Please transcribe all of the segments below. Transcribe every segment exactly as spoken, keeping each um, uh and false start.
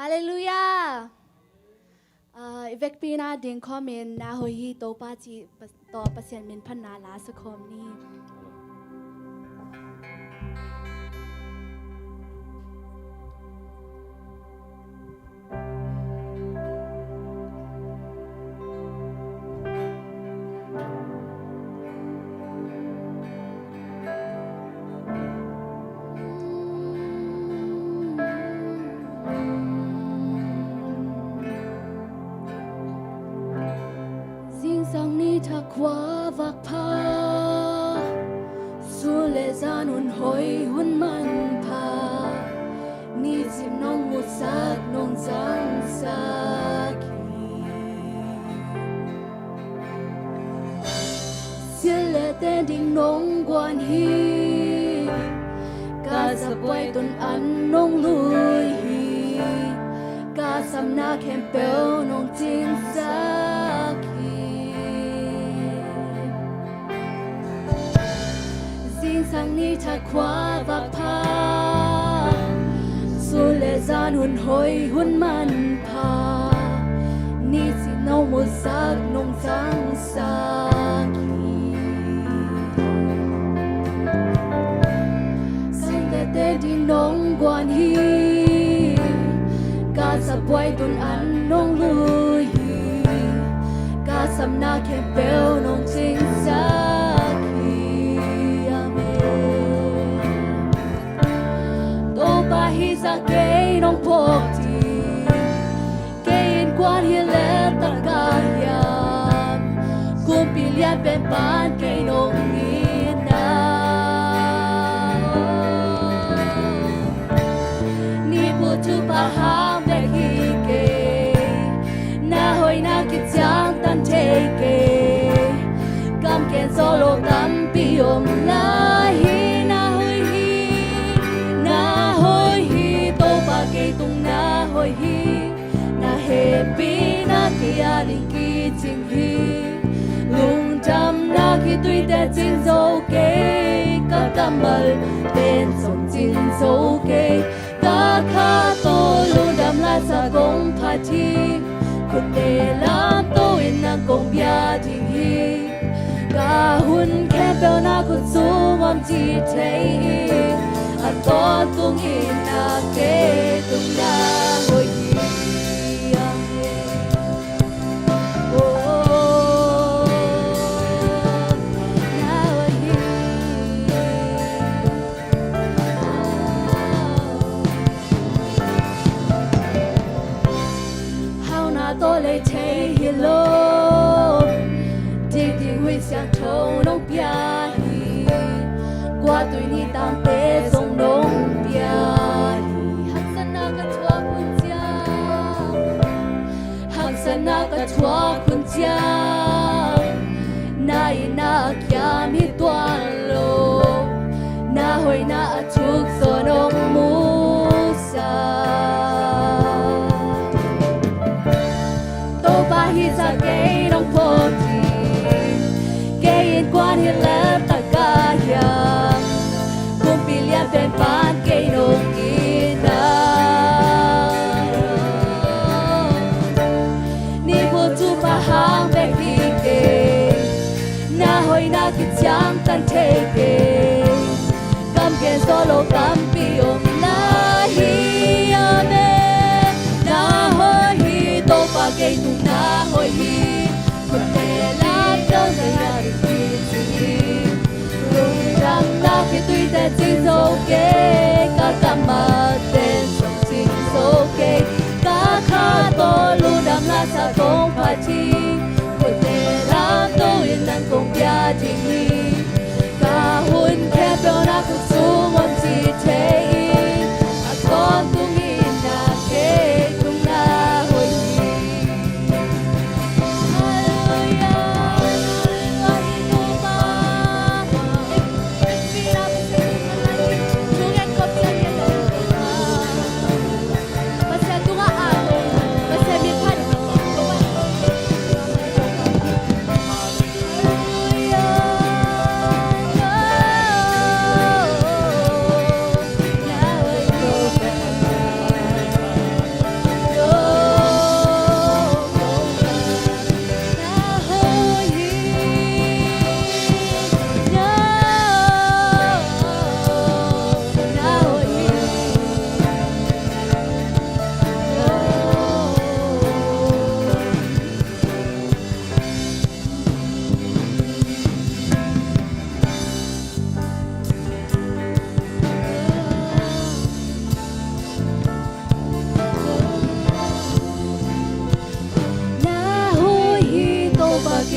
Halleluiah. Ah, i vekpi nading khawmin na hoih hi Topa ci tawh Pasian min phatna la sa khawm ni. Zingsang ni thak khua vak pha, sun le zan hun hoih hun manpha, nicim nong musak nong zangsak hi. Sil le ten ding nong guan hi, ka sabuai tun an nong lui hi, ka samna khempeuh nong cingsak hi. Zingsang ni thak khua vak pha, sun le zan hun hoih hun manpha, nicim nong musak nong zangsak hi. Sil le ten ding nong guan hi, ka sabuai tun an nong lui hi, ka samna khempeuh nong cingsak hi. Amen. Topa hih zah kei nong phawk ding, kei innkuan hi le tak ka hiam, kumpi lian pen pan kei nong itna. Ni bu thupha hang bek hi kei, na hoihna kiciangtan thei kei, kam gen zaw lo tampi om lai hi. Na hoih hi, na hoih hi, Topa kei tung na hoih hi. Na hehpihna kia ding kicing hi, lungdamna khitui teh cing zo kei, ka kammal pen zong cing zo kei. Ka kha tawh lungdam la sa kong phat hi, khutme lamto in nang kong bia ding hi. Ka hun khempeuh na khut sung om ci thei hi, a tawntung in na kei tung na hoih hi. Amen. Oh, na hoih hi. Hauhna tawh lei thei hi lo, dingding huih siangtho nong pia hi. Kua tui ni tangte zong nong pia hi. Haksatna ka thuak hun ciang, haksatna ka thuak hun ciang, na itna a kiam hi tuan lo, na hoihna a thuk zaw nong musak. Topa hih zah kei nong phawk ding, kei innkuan hi le tak ka hiam, kumpi lian pen pan kei nong itna. Ni bu thupha hang bek hi kei, na hoihna kiciangtan thei kei, kam gen zaw lo tampi om lai hi. Amen. Na hoih hi, Topa kei tung na hoih hi. Khutme lamto in nang kicing hi, lungdamna khitui teh cing zo kei, ka kammal pen zong cing zo kei. Ka kha tawh lungdam la sa kong phat hi, khutme lamto in nang kong bia ding hi. Ka hun khempeuh na khut sung om ci thei hi, a tawntung in na kei tung na hoih hi. Halleluiah. Hoih hi Topa. Pasian tungah a, Pasian min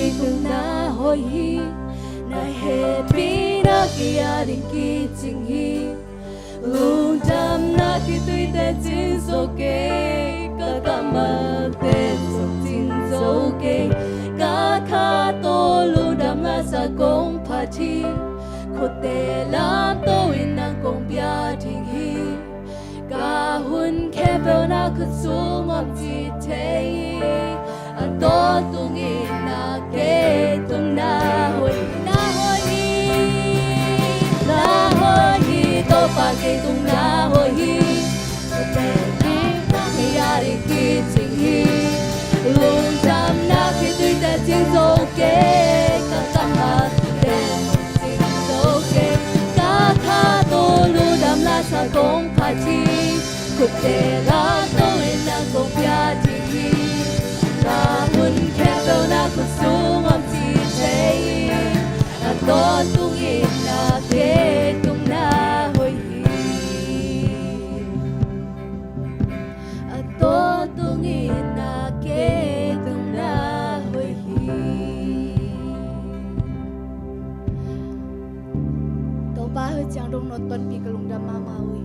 Kei tung na hoih hi. Na hehpihna kei a ding kicing hi. Lungdamna kituite cing zo kei. Ka kammalte zong cing zo kei. Ka kha tawh lungdamna sa kong phat hi. Khutte lamto in nang kong pia ding hi. Ka hun khempeuh na khut sung om ci thei hi. A tawntungin na kei tung na hoih hi. Na hoih hi. Na hoih hi. Topa kei tung na hoih hi. Khutte lamto kei a ding kicing hi. Lungdamna kituite cing zo kei. Ka kammalte cing zo kei. Ka kha tawh lungdamna sa kong phat hi. Khutte lamto in nang kong pia ding hi. Ka hun khempeuh na khut sung om ci thei hi. A tawntungin na kei tung na hoih hi. A tawntungin na kei tung na hoih hi. Topa, hih ciang dong nong tonpih ka lungdam mahmah uh hi.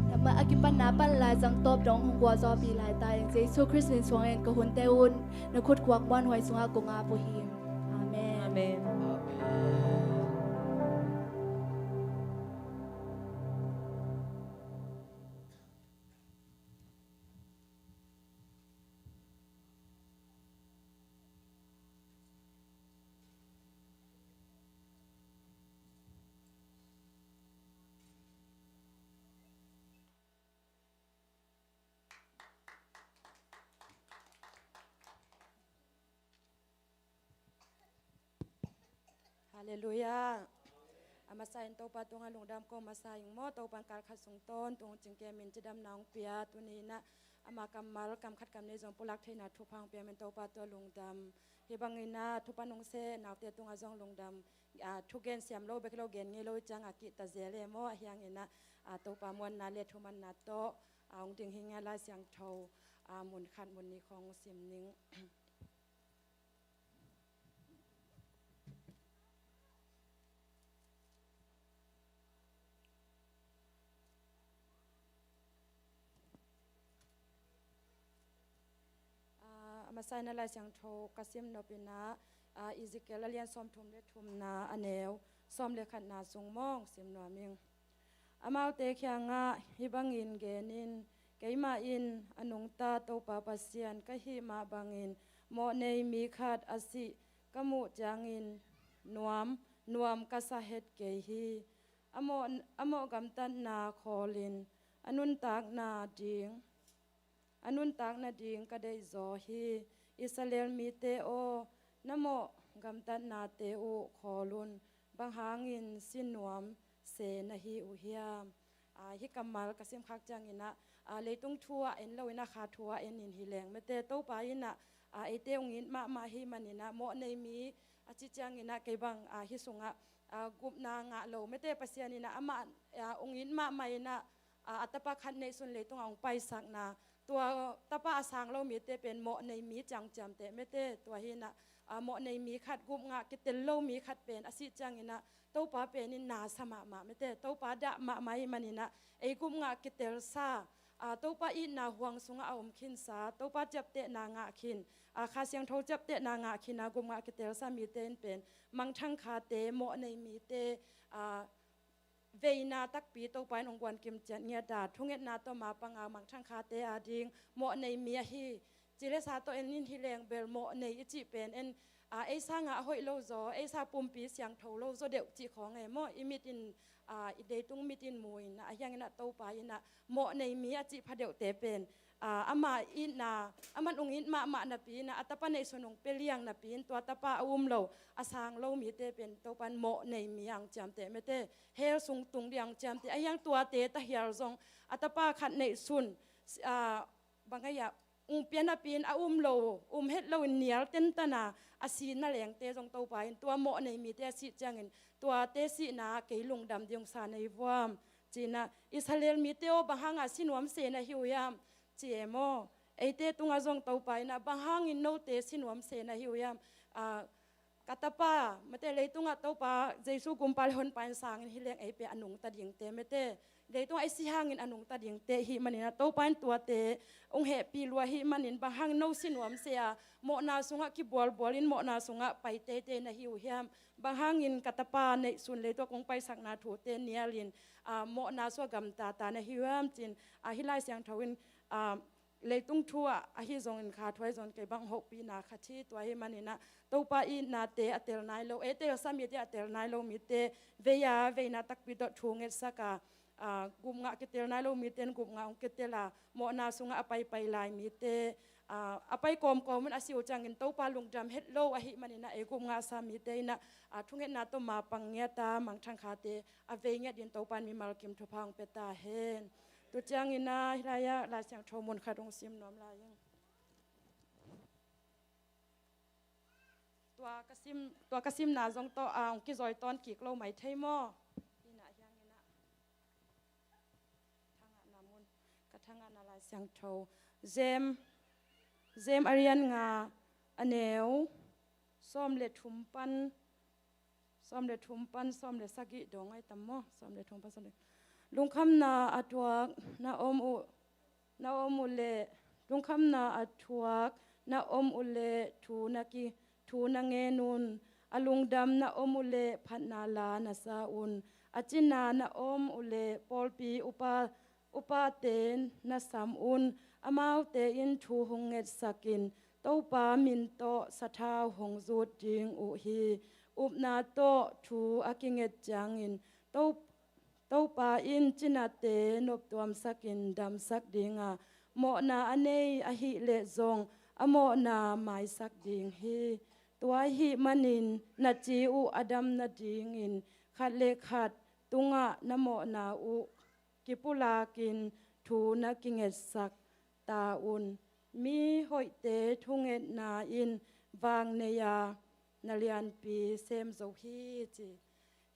Nangma a kipatna pan Lai Siangtho tawh hong gualzawhpih laitak in Jesu Khrist min suangin ka hunte un na khut khuak muanhuai sungah kong ap uh hi. Amen. Amen. Halleluiah. A masa in Topa tungah lungdam ko masa ing maw? Topa in kal khat sung tawntung cingkem in cidamna hong pia, tuni in ah ama kammal kam khat kam nih zong pulak theihna thupha hong pia min Topa tungah lungdam. Hih bangin ah thupha nong seh naute tungah zong lungdam. Ah, thugen siam lo bek hi lo, gen ngei lo i ciangah kihta zel e maw? Ahi hangin ah, ah, Topa muanna le thumanna tawh, ah, hong ding hi ing a, Lai Siangtho, ah, mun khat mun nih khawng sim ning. Ah, a masa in ah Lai Siangtho ka sim nop in ah, ah, Ezekiel a lian sawmthum le thumna, a neu sawm le khatna sung maw hong sim nuam ing. Amaute kiangah hih bangin gen in, keimah in a nungta Topa Pasian ka hih mah bangin mawhnei mi khat a sih ka muh ciangin nuam, nuam ka sa het kei hi. A mawh, a mawh gamtatna khawlin a nuntakna ding, a nuntak nading ka deihzaw hi. Israel mite aw, na mawh gamtatnate uh khawl un, bang hangin si nuam se na hi uh hiam? Ah, hih kammal ka simkhak ciangin ah, ah, leitung thu ah en lo in ah kha thu ah en in hi leng, mete, Topa in ah, ah, eite hong it mahmah ahih manin ah mawhnei mi a cih ciangin ah kei bang, ah, hih sungah, ah, gupna ngah lo, mete, Pasian in ah amah, ah, hong it mahmah in ah, ah, a tapa khat neihsun leitungah hong paisakna, tua tapa a sang lo mite pen mawhnei mi ci-in hong ciamteh, mete. Tua hi in ah, ah, mawhnei mi khat, gup ngah kitel lo mi khat pen a sih ciangin ah Topa pen in na sa mahmah, mete, Topa dah mahmah ahih manin ah ei gup ngah kitelsa, ah, Topa itna huang sungah a om khinsa, Topa ciaptehna ngah khin, ah, Kha Siangtho ciaptehna ngah khin a gup ngah kitelsa mite in pen mangthang khate, mawhnei mite, ah, veina takpi Topa in hong guan kim ciat ngiat a, thungetna tawh ma panga mangthang khate ading mawhnei mi ahi. Ci le sa tawh en in hi leng bel mawhnei i cih pen en, ah, ei sangah a hoih lo zaw, ei sa pumpi siangtho lo zaw deuh cih khawng e maw? I mit in, ah, i leitung mit in mu in ah, ahi hangin ah Topa in ah mawhnei mi a cih pha deuhte pen, ah, ama itna, aman hong it mahmah napi in ah, a tapa neihsun hong pia liang napi in, tua tapa a um lo, a sang lo mite pen Topa in mawhnei mi a hong ciamteh, mete, hell sung tung ding a hong ciamteh. Ahi hang tuate tahial zong a tapa khat neihsun, ah, bang ahi ah, hong pia napi in a um lo, um het lo in nial tentan a, a si nalengte zong Topa in tua mawhnei mite a sih ciangin tuate sihna ah kei lungdam ding hong sa na hi vuam, ci in ah, Israel mite aw, bang hangah si nuam se na hi uh hiam? Ci e maw? eite tungah zong Topa in ah bang hangin note si nuam se na hi uh hiam? Ah, ka tapa, mate, leitungah Topa Jesu gumpa le honpa in sangin hi leng ei pen a nungta dingte, mate, leitungah i si hangin a nungta dingte i hih manin ah Topa in tuate hong hehpih lua ahih manin bang hangin no si nuam se a, mawhna sungah kibualbual in mawhna sungah pai teitei na hi uh hiam? Bang hangin ka tapa neihsun leitungah kong paisakna thute nialin, ah, mawhna sungah gamtata na hi uh hiam? Ci-in, ah, hih Lai Siangtho in, ah, leitung thu ah ahi zongin kha thu ahi zongin kei bang hopihna khat hi. Tua ahih manin ah Topa itnate a tel nai lo, ei telsa mite a tel nai lo mite vei a, veina takpi tawh thu ngetsak a, ah, gupngah kitel nai lo mite in gupngah hong kitel a, mawhna sungah a paipai lai mite, ah, a pai kawmkawm in a si uh ciangin Topa lungdam het lo ahih manin ah ei gupngahsa mite in ah, ah, thungetna tawh mapang ngiat a mangthang khate a vei ngiat dingin Topa in mimal kim thupha hong pia ta hen. Tu ciangin ah hih lai-ah Lai Siangtho mun khat hong sim nuam lai ing. Tua ka sim, tua ka simna zong tawh, ah, hong kizawi tawn kik lo mai thei maw? Hih nah hiangin ah thangahna mun, ka thangahna Lai Siangtho. Jem, Jem a lian nga, a neu sawm le thum pan, sawm le thum pan sawm le sagih dong ai tam maw? Sawm le thum pan sawm le. Lungkhamna a thuak na om uh, na om uh leh, lungkhamna a thuak na om uh leh thu na ki, thu na ngen un. A lungdam na om uh leh phatna la na sa un. A cina na om uh leh pawlpi upa, upate na sam un. Amaute in thu hong ngetsak in Topa min tawh sathau hong zut ding uh hi. Upna tawh thu a kinget ciangin To, Topa in cinate noptuamsak in damsak ding a, mawhna a nei ahih leh zong a mawhna maisak ding hi. Tua ahih manin na ci uh a dam nadingin khat le khat tungah na mawhna uh kipulakin thu na kingetsak ta un. Mi hoihte thungetna in vang nei a, na lianpi sem zo hi, ci.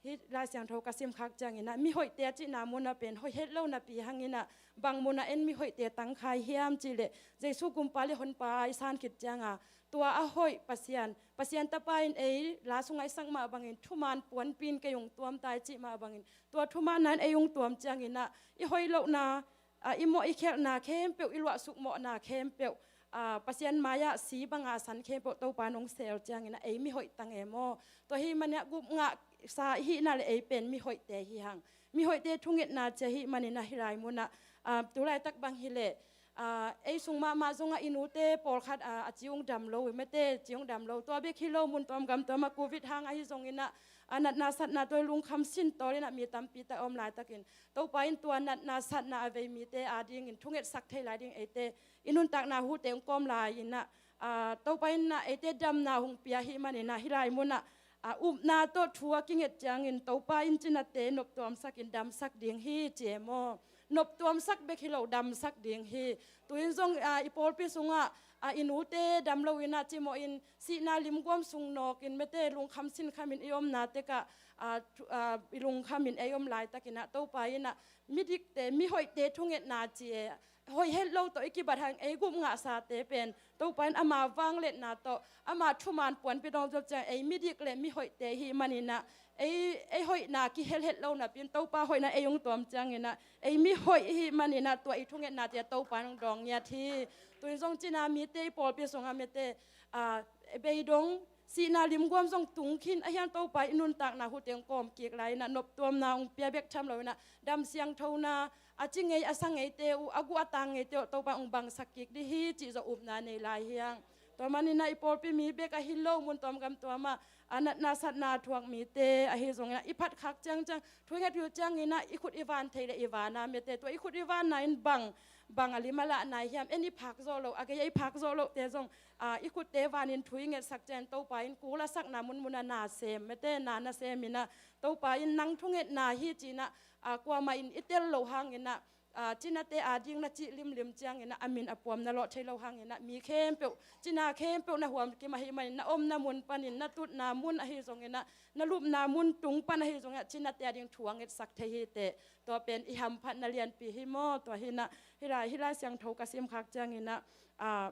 Hih Lai Siangtho ka simkhak ciangin ah mi hoihte a cihna munah pen hoih het lo napi hangin ah bang munah en mi hoihte tangkhai hiam cih leh Jesu gumpa le honpa i san khit cianga tua a hoih Pasian, Pasian Tapa in ei la sungah i sak mah bangin thuman puanpi in kei hong tuam ta i cih mah bangin tua thumanna in ei hong tuam ciangin ah i hoih lohna, ah, i mawh i khelhna khempeuh, i luahsuk mawhna khempeuh, ah, Pasian mai-ah si banga a san khempeuh Topa in hong sel ciangin ah ei mi hoih tang e maw? Tua ahih manin ah gupngahsa i hihna le ei pen mi hoihte hi hang. Mi hoihte thungetna ci ahih manin ah hih lai munah, ah, tu laitak bang hi leh, ah, ei sung mahmah zongah i nute pawlkhat, ah, a ci hong dam lo, i mate ci hong dam lo. Tua bek hi lo mun tuam gam tuamah Covid hang ahi zongin ah, ah, natna satna tua lungkham sin tawlin ah mi tampi tak a om laitakin Topa in tua natna satna a vei mite adingin thungetsak thei lai ding eite i nuntakna hute hong kawm lai-in ah, ah, Topa in ah eite damna hong pia ahih manin ah hih lai munah, ah, upna tawh thu a kinget ciangin Topa in cinate noptuamsak in damsak ding hi ci e maw? Noptuamsak bek hi lo damsak ding hi. Tu-in zong, ah, i pawlpi sungah, ah, i nute dam loin ah cimawhin sihna limguam sung nawkin mate lungkham sinkhamin i omna tekah, ah, thu-, ah, i lungkhamin ei om laitakin ah Topa in ah midikte, mi hoihte thungetna ci e, hoih het lo tawh i kibat hang ei gupngahsate pen Topa in ama vangliatna tawh ama thuman puanpi dong zop ciang ei midik le mi hoihte i hih manin ah ei, ei hoihna kihel het lo napi in Topa hoihna ei hong tuam ciangin ah ei mi hoih i hih manin ah tua i thungetnate Topa in hong dawng ngiat hi. Tu-in zong cina mite i pawlpi sungah mate, ah, beidong sihna limguam zong tung khin a hiang Topa i nuntakna hute hong kawm kik lai-in ah noptuamna hong pia bek tham loin ah dam siangthona a ci ngei a sa ngeite uh, a guh a tang ngeite uh Topa hong bangsak kik ding hi cih zong upna nei lai hi hang. Tua manin ah i pawlpi mi bek ahi lo mun tuam gam tuamah, ah, natna satna thuak mite ahi zongin ah i phat khak ciangciang thu i nget uh ciangin ah i khut i van thei le i van a mate tua i khut i vanna in bang, bang a lim a lah nai hiam? En i phak zawh loh, a gei a i phak zawh lohte zong, ah, i khutte vanin thu i ngetsak ciang Topa in kul a sakna munmun a na sem, mate na na semin ah Topa in nang thungetna hi ci-in ah, ah, kuamah in i tel loh hangin ah, ah, cinate ading na cih limlim ciangin ah, a min a puam na lawh thei lo hangin ah, mi khempeuh, cina khempeuh na huam kim ahih manin, na omna mun panin, na tutna mun ahi zongin ah, na lupna mun tung pan ahi zongin ah, cinate ading thu a ngetsak thei hi teh. Tua pen i hamphatna lianpi hi maw? Tua hi in ah, hih lai, hih Lai Siangtho ka sim khak ciangin ah, ah,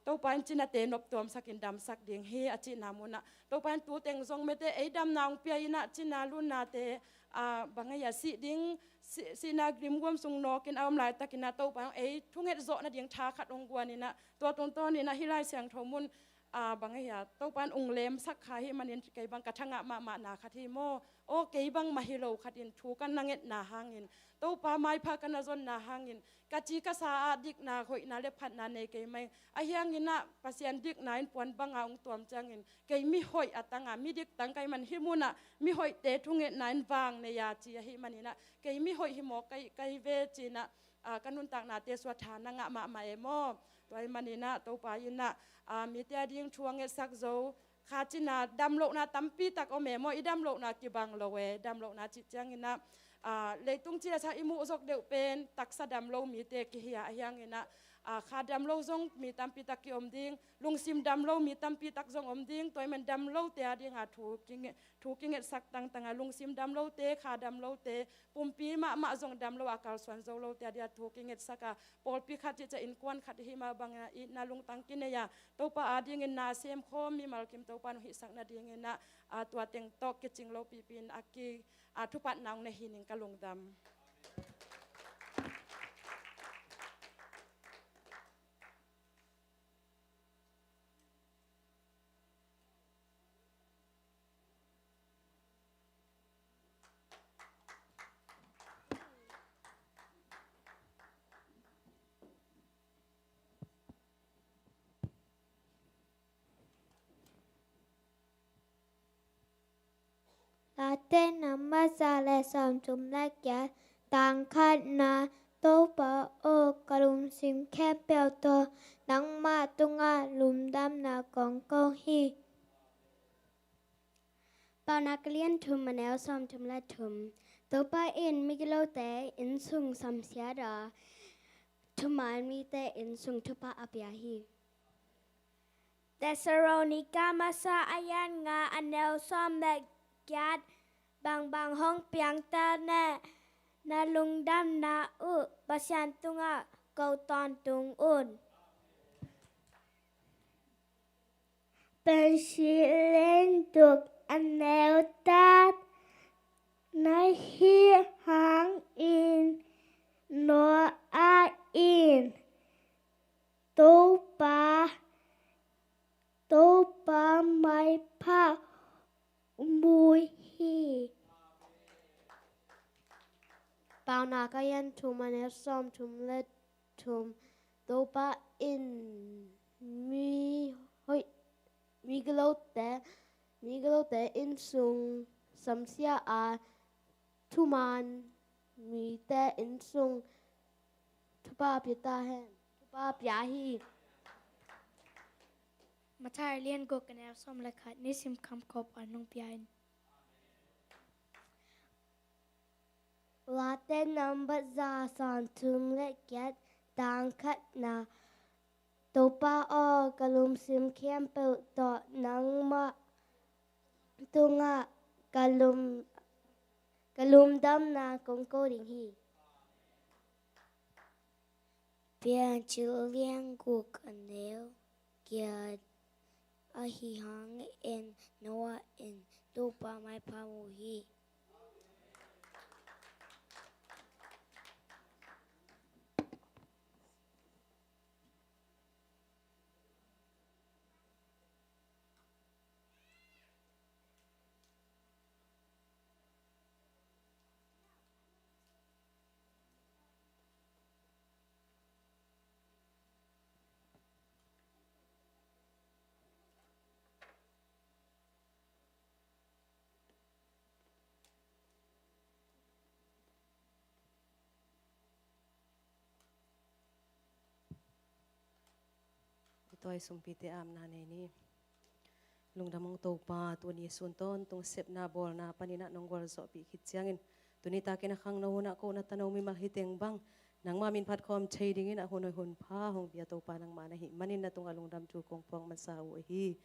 Topa in cinate noptuamsakin damsak ding hi a cihna mun ah, Topa in tu teng zong mite ei damna hong pia in ah, cina lunnate, ah, bang ahi a, sih ding, si-, sihna limguam sung nawkin a om laitakin ah, Topa in ei thunget zawh nading tha khat hong guan in ah, tua tungtawnin ah hih Lai Siangtho mun, ah, bang ahi a, Topa in hong lemsak kha ahih manin kei bang ka thangah mahmahna khat hi maw? Aw, kei bangmah hi lo khat in thu ka na ngetna hangin, Topa maipha ka na zonna hangin, ka ci ka sa ah dikna, hoihna le phatna nei kei mai. Ahi hangin ah Pasian dikna in puan banga hong tuam ciangin, kei mihoih a tanga, midik tang ka hih man, hih munah mihoihte thungetna in vang nei a ci ahih manin ah, kei mihoih hi mawk ka hi, ka hi ve ci-in ah, ah, ka nuntaknate sungah tha na ngah mahmah e maw? Tua ahih manin ah Topa in ah, ah, mite ading thu a ngetsak zo, kha cina damlohna tampi tak om e maw, i damlohna kibang lo e, damlohna cih ciangin ah, ah, leitung ci le sa i muh zawk deuh pen taksa damlo mite kihi a, ahi hangin ah, ah, kha damlo zong mi tampi tak kiom ding, lungsim damlo mi tampi tak zong om ding, tua ahih man damlote ading a thu kinge-, thu kingetsak tangtang a, lungsim damlote, kha damlote, pumpi mahmah zong damlo a kalsuan zolote ading a thu kingetsak a, pawlpi khat cih ciang innkuan khat i hih mah bangin ah itna lungtang kinei a, Topa adingin na sem khawm mimal kim Topa in hong hihsak nadingin ah, ah, tua teng tawh kicing lopipi in a ki, ah, thupatna hong nei hi ning, ka lungdam. Late number za le sawmthum le giat, tang khatna. Topa aw, ka lungsim khempeuh tawh nangmah tungah lungdamna kong ko hi. Paunak a lian thum, a neu sawmthum le thum. Topa in migilote innsung samsiat a, thuman mite innsung thupha a pia hi. Thessalonika masa a lian nga, a neu sawm le giat. Bangbang hong piang ta leh, na lungdamna uh Pasian tungah ko tawntung un. Psalm a lian guk, a neu giat. Na hih hangin Noah in Topa, Topa maipha mu hi. Paunak a lian thum, a neu sawmthum le thum. Topa in mihoih, migilote, migilote innsung samsiat a, thuman mite innsung thupha pia ta hen. Thupha pia hi. Matthai a lian guk, a neu sawm le khat. Nisim kham khop an hong pia in. Late number za, sawmthum le giat, tang khatna. Topa aw, ka lungsim khempeuh tawh nangmah tungah ka lum, ka lungdamna kong ko ding hi. Piancil a lian guk, a neu giat. Ahi hangin Noah in Topa maipha mu hi. Tua i sumpite apna nei ni. Lungdam ung Topa, tuni sun tawntung sepna bawlna panin ah nong gualzawhpih khit ciangin, tuni takin a khangno hunah ko na tano mimal hi teng bang, Nangmah min phat khawm thei dingin a hun hoih hun pha hong pia Topa nangmah na hih manin na tungah lungdam thu kong phuak masa uh ahi.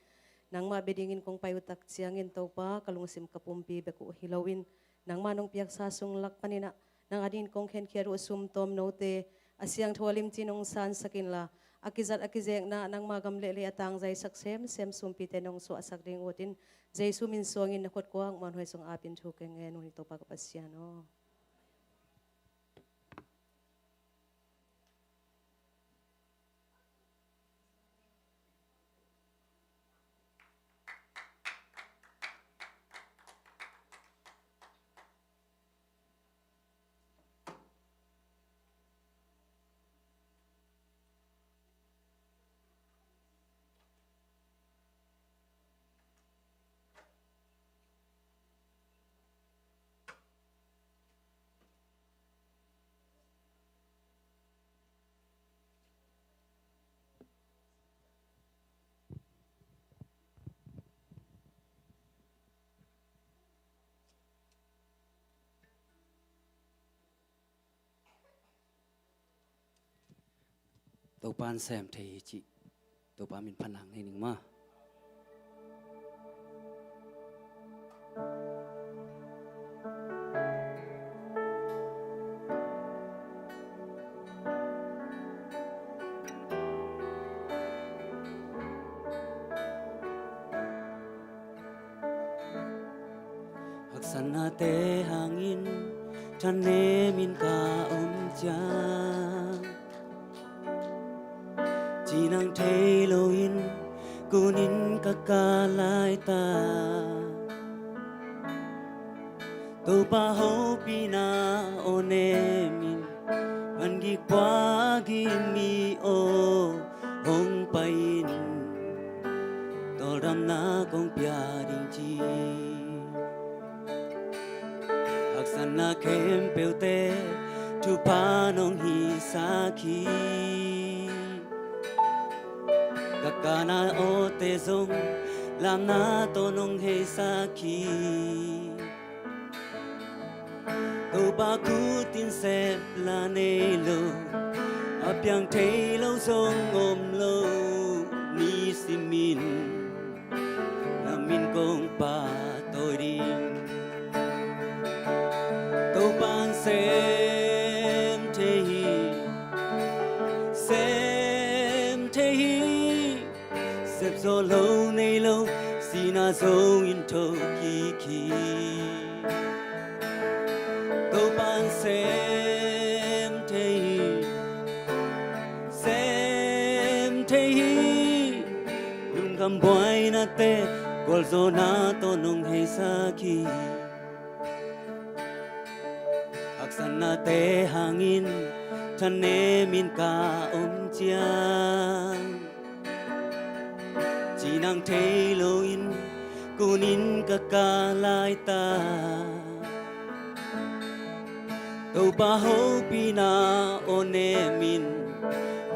Nangmah bia dingin kong pai uh tak ciangin Topa ka lungsim ka pumpi bek uh hi loin nangmah nong piaksa sung lak panin ah nang adingin kong khenkhiat uh a sum tawm note a siangtho a limci nong sansak inla a kizat a kizekna nangmah gam leh lei a tangzaisak semsem sumpite nong suahsak ding utin Jesu min suangin na khut kuak muanhuai sung apin thu keng ngen uh hi Topa ka Pasian aw. Topa'n sem thei hi cih Topa min phanang nei ning ma. Haksatnate hangin thanemin ka om ciang cinang thei loin kunin ka kah laita. Topa hopihna aw nemin van gik pua gim mi aw hong pai in tawldamna kong pia ding ci. Haksatna khempeuhte thupha nong hisak hi. Ka kana awte zong lamna tawh nong heisak hi. Topa khut in sep la nei lo a piang thei lo zong om lo ni simin na min kong pahtawi ding. Topa'n sem thei hi, sem thei hi. Sep zawh lo nei lo sihna zong in thokik hi. Topa'n sem thei hi, sem thei hi. Lungkham buainate gualzawhna tawh nong heisak hi. Haksatnate hangin thanemin ka om ciang cinang thei loin kunin ka kah laita. Topa hopihna aw nemin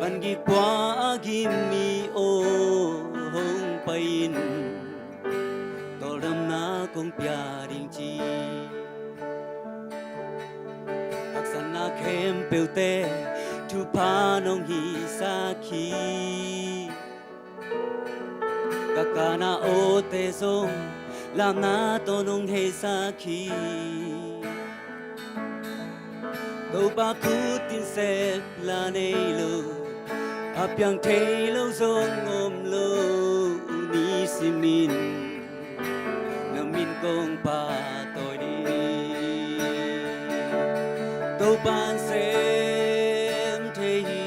van gik pua a gim mi aw hong pai in tawldamna kong pia ding ci. Haksatna khempeuhte thupha nong hisak hi. Ka kana awte zong lamna tawh nong heisak hi. Topa khut in sep la nei lo a piang thei lo zong om lo ni simin na min kong pahtawi ding. Topa'n sem thei hi,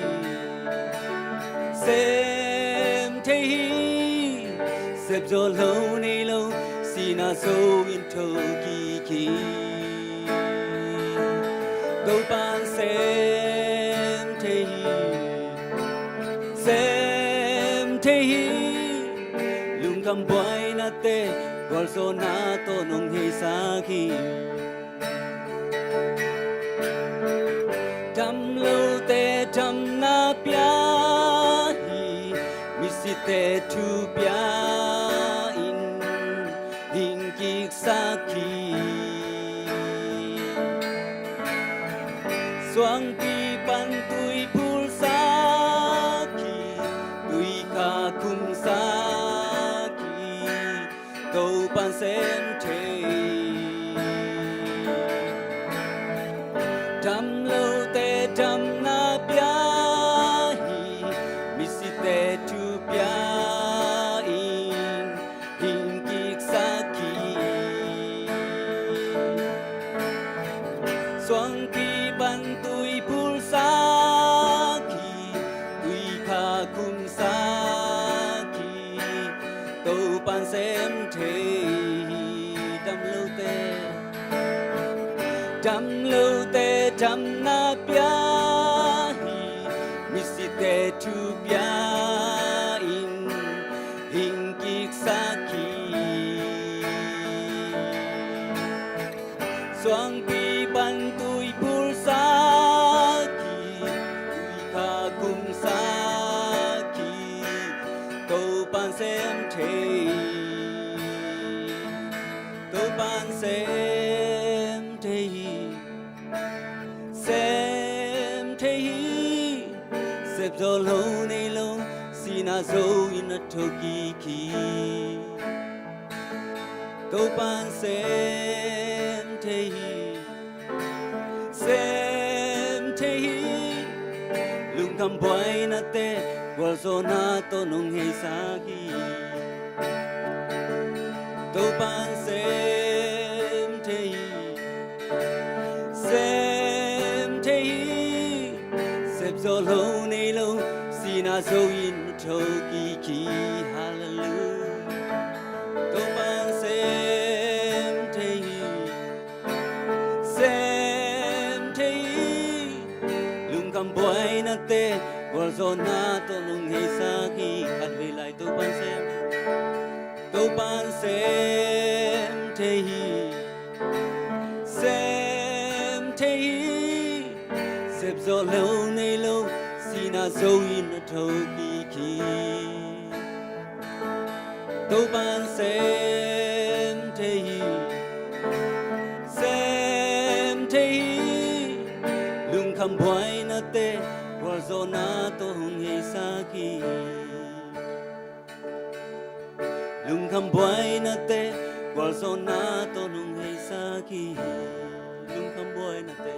sem thei hi. Sep zawh lo nei lo sihna zong in thokik hi. Topa'n sem thei hi, sem thei hi. Lungkham buainate gualzawhna tawh nong heisak hi. Dam lote damna pia hi, misite thu pia in hing kiksak hi. Suangpi pan sem thei. Dam lote damna pia hi, misite thu pia in, hing kiksak hi. Suangpi pan tui bulsak hi, tui kha khumsak hi. Topa'n sem thei hi. Dam lote, dam lote damna pia hi, misite thu pia in, hing kiksak hi. Suangpi pan tui bulsak hi, tui kha khumsak hi. Topa'n sem thei, Topa'n sem thei hi, sem thei hi. Sep zawh lo nei lo, sihna zo in a tho kik hi. Topa'n sem thei hi, sem thei hi. Lungkham buainate gualzawhna tawh nong heisak hi. Topa'n sem thei hi, sem thei hi. Sep zawh lo nei lo, sihna zo in a tho kik hi. Halleluiah. Topa'n sem thei hi, sem thei hi. Lungkham buainate gualzawhna tawh nong heisak hi. Khatvei lai, Topa'n sem, Topa'n sem thei hi, sem thei hi. Sep zawh lo nei lo, sihna zo in a tho kik hi. Topa'n sem thei hi, sem thei hi. Lungkham buainate gualzawhna tawh hong heisak hi. Lungkham buainate gualzawhna tawh nong heisak hi. Lungkham buainate,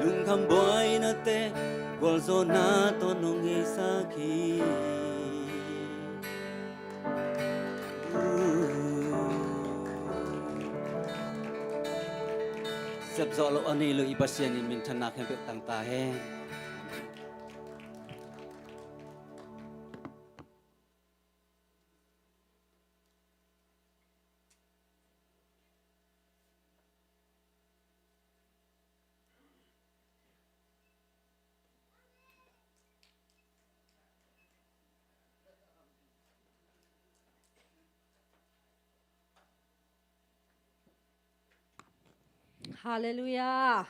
lungkham buainate gualzawhna tawh nong heisak hi. Sep zawh lo a nei lo i Pasian in minthanna khempeuh tang ta hen. Halleluiah.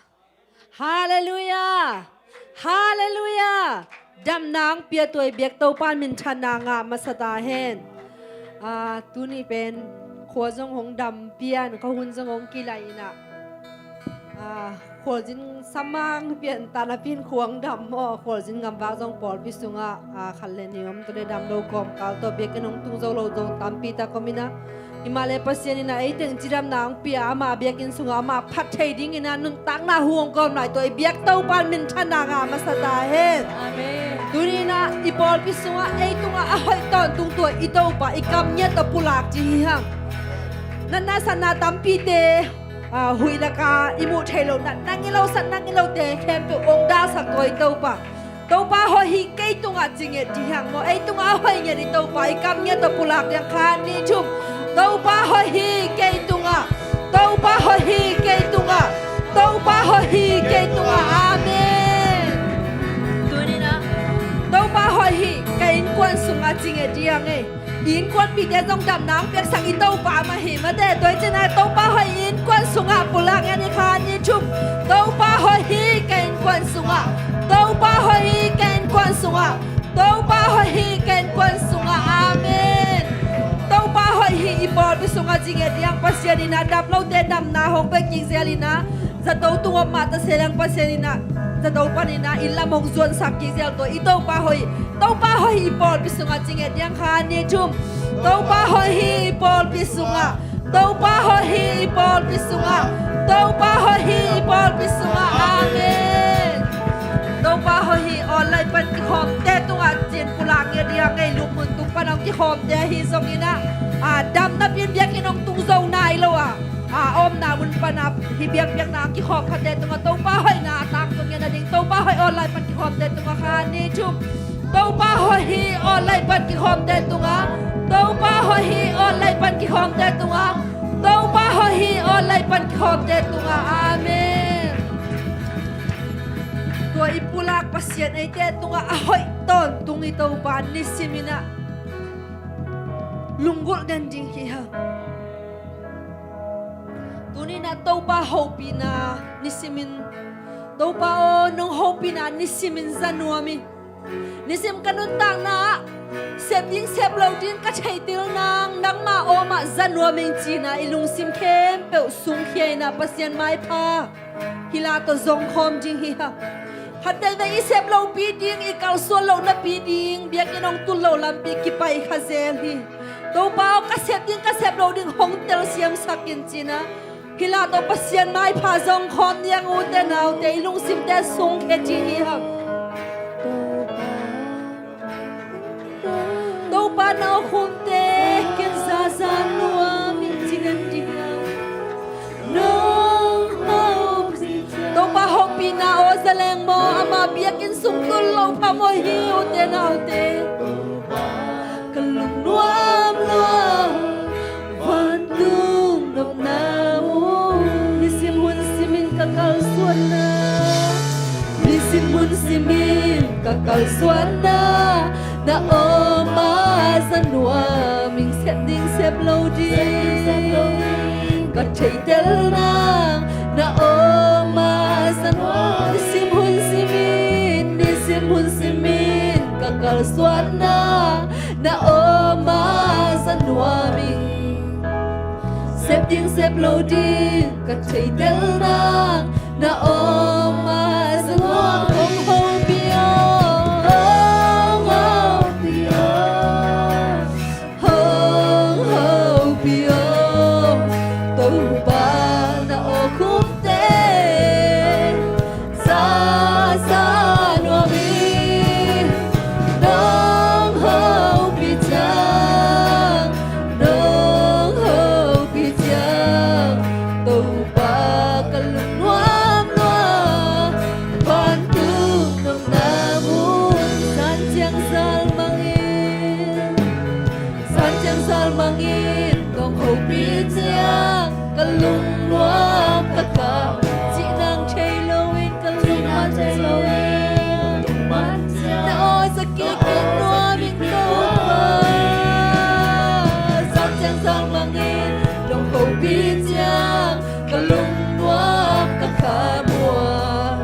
Halleluiah. Halleluiah. Damna hong pia, tua i biak Topa'n minthanna ngah masa ta hen. Ah, tuni pen khua zong hong dam pian, ka hun zong hong kilaih in ah, ah, khualzin samang pian ta napi-in khua hong dam maw, khualzin gamvak zong pawlpi sungah, ah, khat le nih om, tua leh dam lo kawmkal tawh biakinn hong tung zo lo zong tampi tak om in ah, himahleh Pasian in ah ei teng cidamna hong pia, ama biakinn sungah ama phat thei dingin ah nuntakna hu hong kawm lai, tua i biak Topa'n minthanna ngah masa ta hen. Amen. Tuni in ah i pawlpi sungah ei tungah a hoih tawntung tua i Topa, i kam ngiat tawh pulak cih hi hang. Natna satna tampite, ah, huih lakah i muh theih loh, natna ngei lo, satna ngei lote khempeuh hong dalsak tua i Topa. Topa hoih hi kei tungah ci ngiat dih hang maw, ei tungah a hoih ngiat i Topa i kam ngiat tawh pulak dih hang, khat, nih, thum. Topa hoih hi kei tungah, Topa hoih hi kei tungah, Topa hoih hi kei tungah. Amen. Tuni in ah Topa hoih hi ka innkuan sungah ci ngiat dih hang ei. I innkuanpihte zong damna hong piaksak i Topa mah hi mate. Tua hi ciangin ah Topa hoih i innkuan sungah pulak ngiat ni, khat, nih, thum. Topa hoih hi ka innkuan sungah, Topa hoih hi ka innkuan sungah, Topa hoih hi ka innkuan sungah. Amen. Topa hoih hi i pawlpi sungah ci ngiat dih hang. Pasian in ah dam lote damna hong pia kik zel in ah, zato tung om mah ta se leng Pasian in ah Zato panin ah inn lam hong zuansak kik zel tua i Topa hoih, Topa hoih hi i pawlpi sungah ci ngiat diang khat, nih, thum. Topa hoih hi i pawlpi sungah, Topa hoih hi i pawlpi sungah, Topa hoih hi i pawlpi sungah. Amen. Topa hoih hi online pan kikhawmte tungah ci-in pulak ngiat diang, ngei lupmun tung pan hong kikhawmte ahi zongin ah, a, damnapi-in biakinn hong tung zo nai lo a, a, a omna mun pan a hih biakpiakna hong kikhawm khatte tungah Topa hoihna a tangtung ngiat nading, Topa hoih online pan kikhawmte tungah khat, nih, thum. Topa hoih hi online pan kikhawmte tungah, Topa hoih hi online pan kikhawmte tungah, Topa hoih hi online pan kikhawmte tungah. Amen. Tua i pulak Pasian eite tungah a hoih tawntung i Topa nisimin ah lunggulh den ding hi hang. Tuni-in ah Topa hopihna nisimin, Topa aw, nong hopihna nisimin za nuam ing. Nisim ka nuntakna ah sep ding sep lo ding ka theitel nang, nangma awmah za nuam ing ci-in ah i lungsim khempeuh sungkhia-in ah Pasian maipha hih la tawh zongkhawm ding hi hang. Khatvei i sep lopi ding, i kalsuan loh napi ding, biakinn hong tun loh lampi kipai kha zel hi. Topa aw, ka sep ding ka sep loh ding hong telsiamsak in ci-in ah hih la tawh Pasian maipha zongkhawm diang, ute naute, i lungsimte sungkhia ding hi hang. Topa na awkhumte, ken za za nuam ing ci den ding a. Nong hopih, Topa hopihna aw za leng maw, ama biakinn sung tun loh phamawh hi, ute naute. Ka lungnuam lua, vantung nopna mun, nisim hun simin ka kalsuanna, nisim hun simin ka kalsuanna, na awm a za nuam ing. Sep ding sep lo ding ka theitel nang, na awm a za nuam. Nisim hun simin, nisim hun simin ka kalsuanna, na awm a za nuam ing. Sep ding sep lo ding ka theitel nang, na awm a za nuam. Hong hopih aw, hong hopih aw, hong hopih aw. Topa na awkhumte za za nuam ing. Nong hopih ciang, nong hopih ciang, Topa ka lungnuam lua, vantung nopna mun. Zan ciang zal mang in, zan ciang zal mang in, nong hopih ciang ka lungnuam ka kah. Cih nang thei loin ka lungman ciang, na aw za kik nuam ing Topa. Zan ciang zal mang in nong hopih ciang ka lungnuam ka kah mua.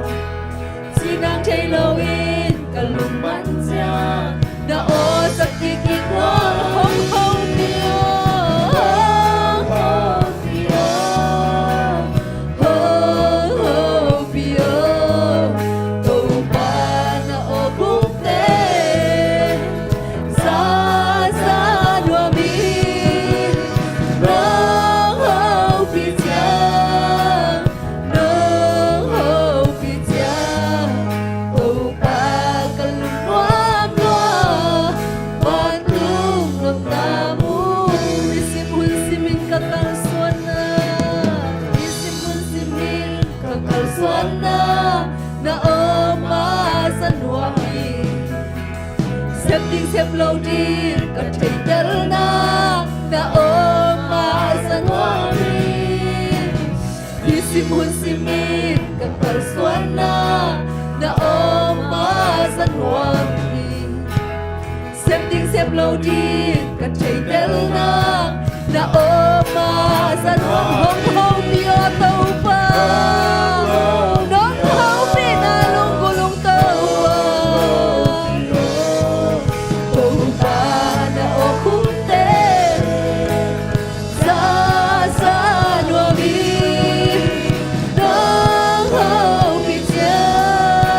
Cih nang thei loin ka lungman ciang, na aw za kik nuam. Hong hopih aw, hong hopih aw, hong hopih aw. Topa na awkhumte za za nuam ing. Nong hopih ciang, nong hopih ciang, Topa ka lungnuam lua, vantung nopna mun. Nisim hun simin ka kalsuanna, nisim hun simin ka kalsuanna, na awm a za nuam ing. Sep ding sep lo ding ka theitel nang, na awm a za nuam ing. Nisim hun simin ka kalsuanna, na awm a za nuam ing. Sep ding sep lo ding ka theitel nang, na awm a za nuam. Hong hopih aw Topa, nong hopihna lunggulh ung Topa. Topa na awkhumte za za nuam ing. Nong hopih ciang,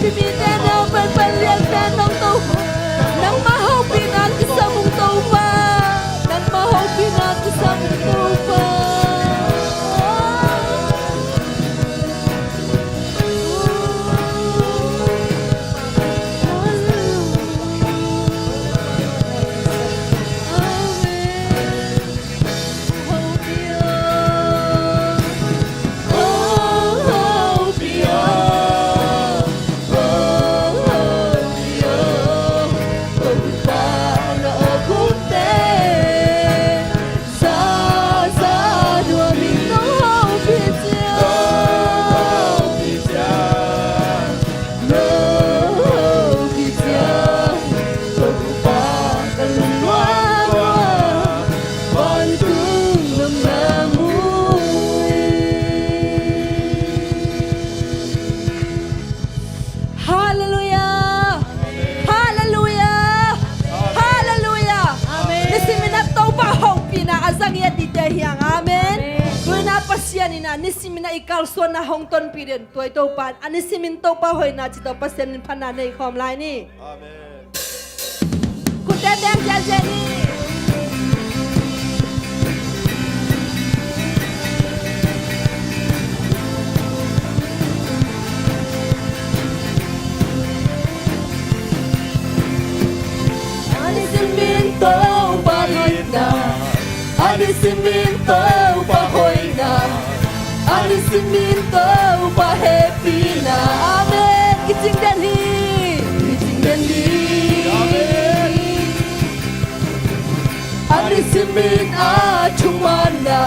Mite neu penpen lianpen hong Topa. Nangmah hopihna kisam hong Topa. Nangmah hopihna kisam hong Topa. Halleluiah. Halleluiah. Halleluiah. Amen. Nisimin a Topa hopihna a zang i a dite hiang. Amen. Amen. Tuina Pasian in a nisimin a i kalsuanna hong tonpih den. Tua i Topa a nisimin Topa hoihna ci tawh Pasian in phatna nei khawm lai ni. Amen. Kutte beng ziahziah ni. A nisimin Topa itna, a nisimin Topa hoihna, a nisimin Topa hehpihna. Amen. Kicing den hi. Kicing den hi. Amen. A nisimin a thumanna,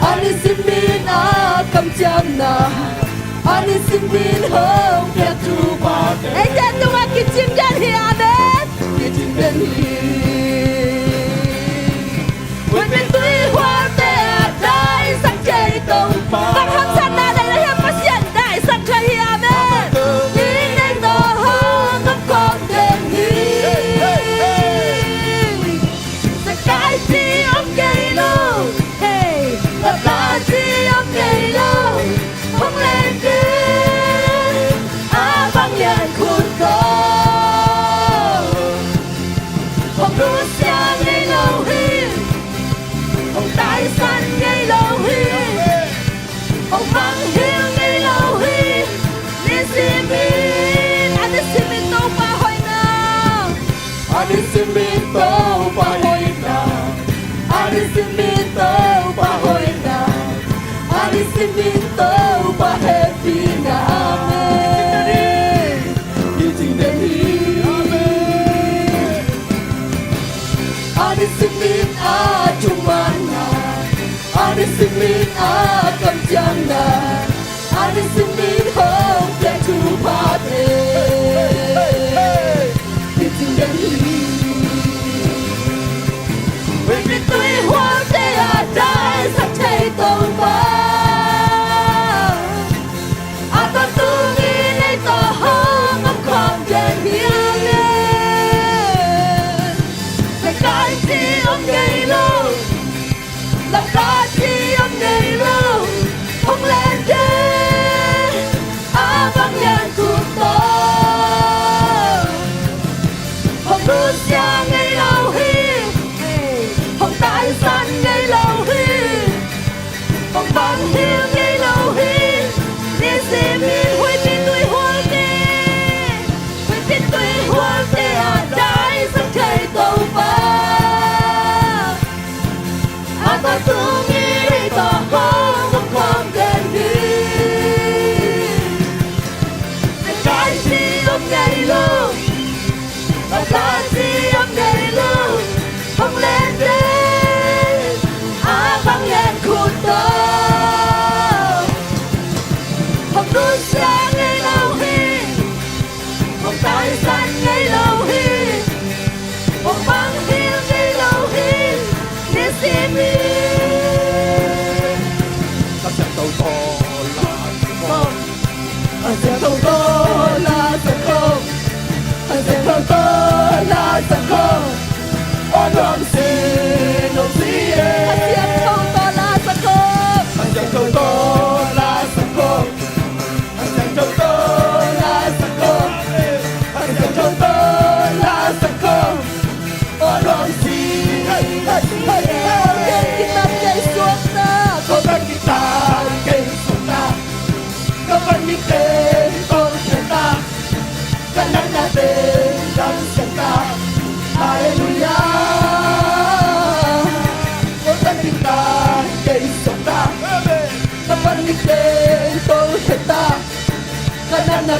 a nisimin a kamciamna, a nisimin hong piak thupha. Eite tungah kicing den hi. Amen. Kicing den hi. Huihpi tui hualte a daisak thei Topa. Bang hamsatna nei na hiam, Pasian daisak thei hi. Amen. Ning nei tawh hong kawk den hi. Sakai ci om kei lo. Hey. Tapa ci om kei lo. Hong leng kei a bang lian khut ko. Hong nusia ngei lo hi. Hong taisan ngei lo hi. Hong mangngilh ngei lo hi. Nisimin, a nisimin Topa hoihna. A nisimin Topa hoihna. A nisimin Topa hoihna. A nisimin Topa hehpihna. Amen. Kicing den hi. Amen. A nisimin a thumanna, a nisimin a kamciamna, a nisimin hong piak thuphate. Kicing den hi. Huihpi tui hualte a daisak thei Topa.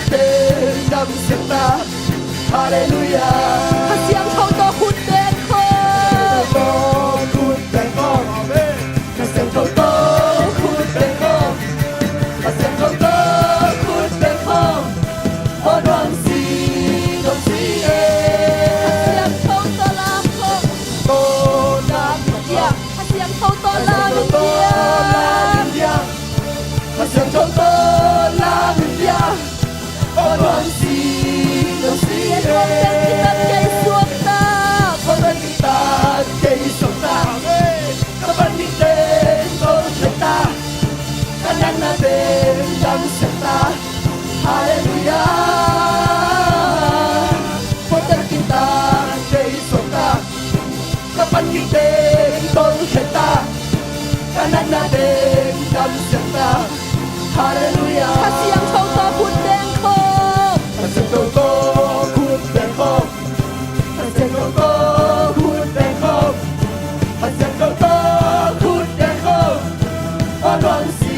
Teng dam siang ta. Halleluiah. Kha Siangtho tawh khut beng khawm. Tawh khut beng khawm. Amen. Kha Siangtho tawh khut beng khawm. Kha Siangtho tawh khut beng khawm. Aw nuam si, nuam si e. Kha Siangtho tawh lam khawm. Tawh lam khawm. Kha Siangtho tawh lam in diang. Kha Siangtho tawh lam in diang. Aw nuam si, nuam si e. Khawm teng kitat kei suak ta. Khawm teng kitat kei suak ta. Ka van mit teng tawlkhiat ta. Ka natna teng dam siang ta. Halleluiah. Khawm teng kitat kei suak ta. Ka van mit teng tawlkhiat ta. Ka natna teng dam siang ta. Halleluiah. Kha Siangtho tawh khut beng khawm. Kha Siangtho tawh khut beng khawm. Kha Siangtho tawh khut beng khawm. Kha Siangtho tawh khut beng khawm. Aw nuam si,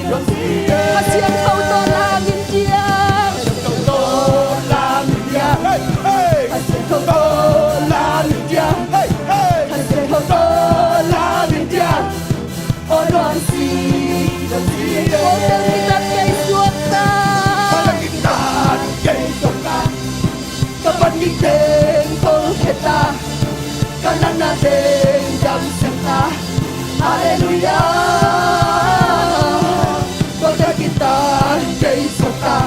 nuam si e. Kha Siangtho tawh lam in diang. Kha Siangtho tawh lam in diang. Hey, hey. Kha Siangtho tawh lam in diang. Hey, hey. Kha Siangtho tawh lam in diang. Aw nuam si, nuam si e. Khawm teng kitat kei suak ta. Khawm teng kitat kei suak ta. Ka van mit teng tawlkhiat ta. Ka natna teng dam siang ta. Halleluiah. Khawm teng kitat kei suak ta.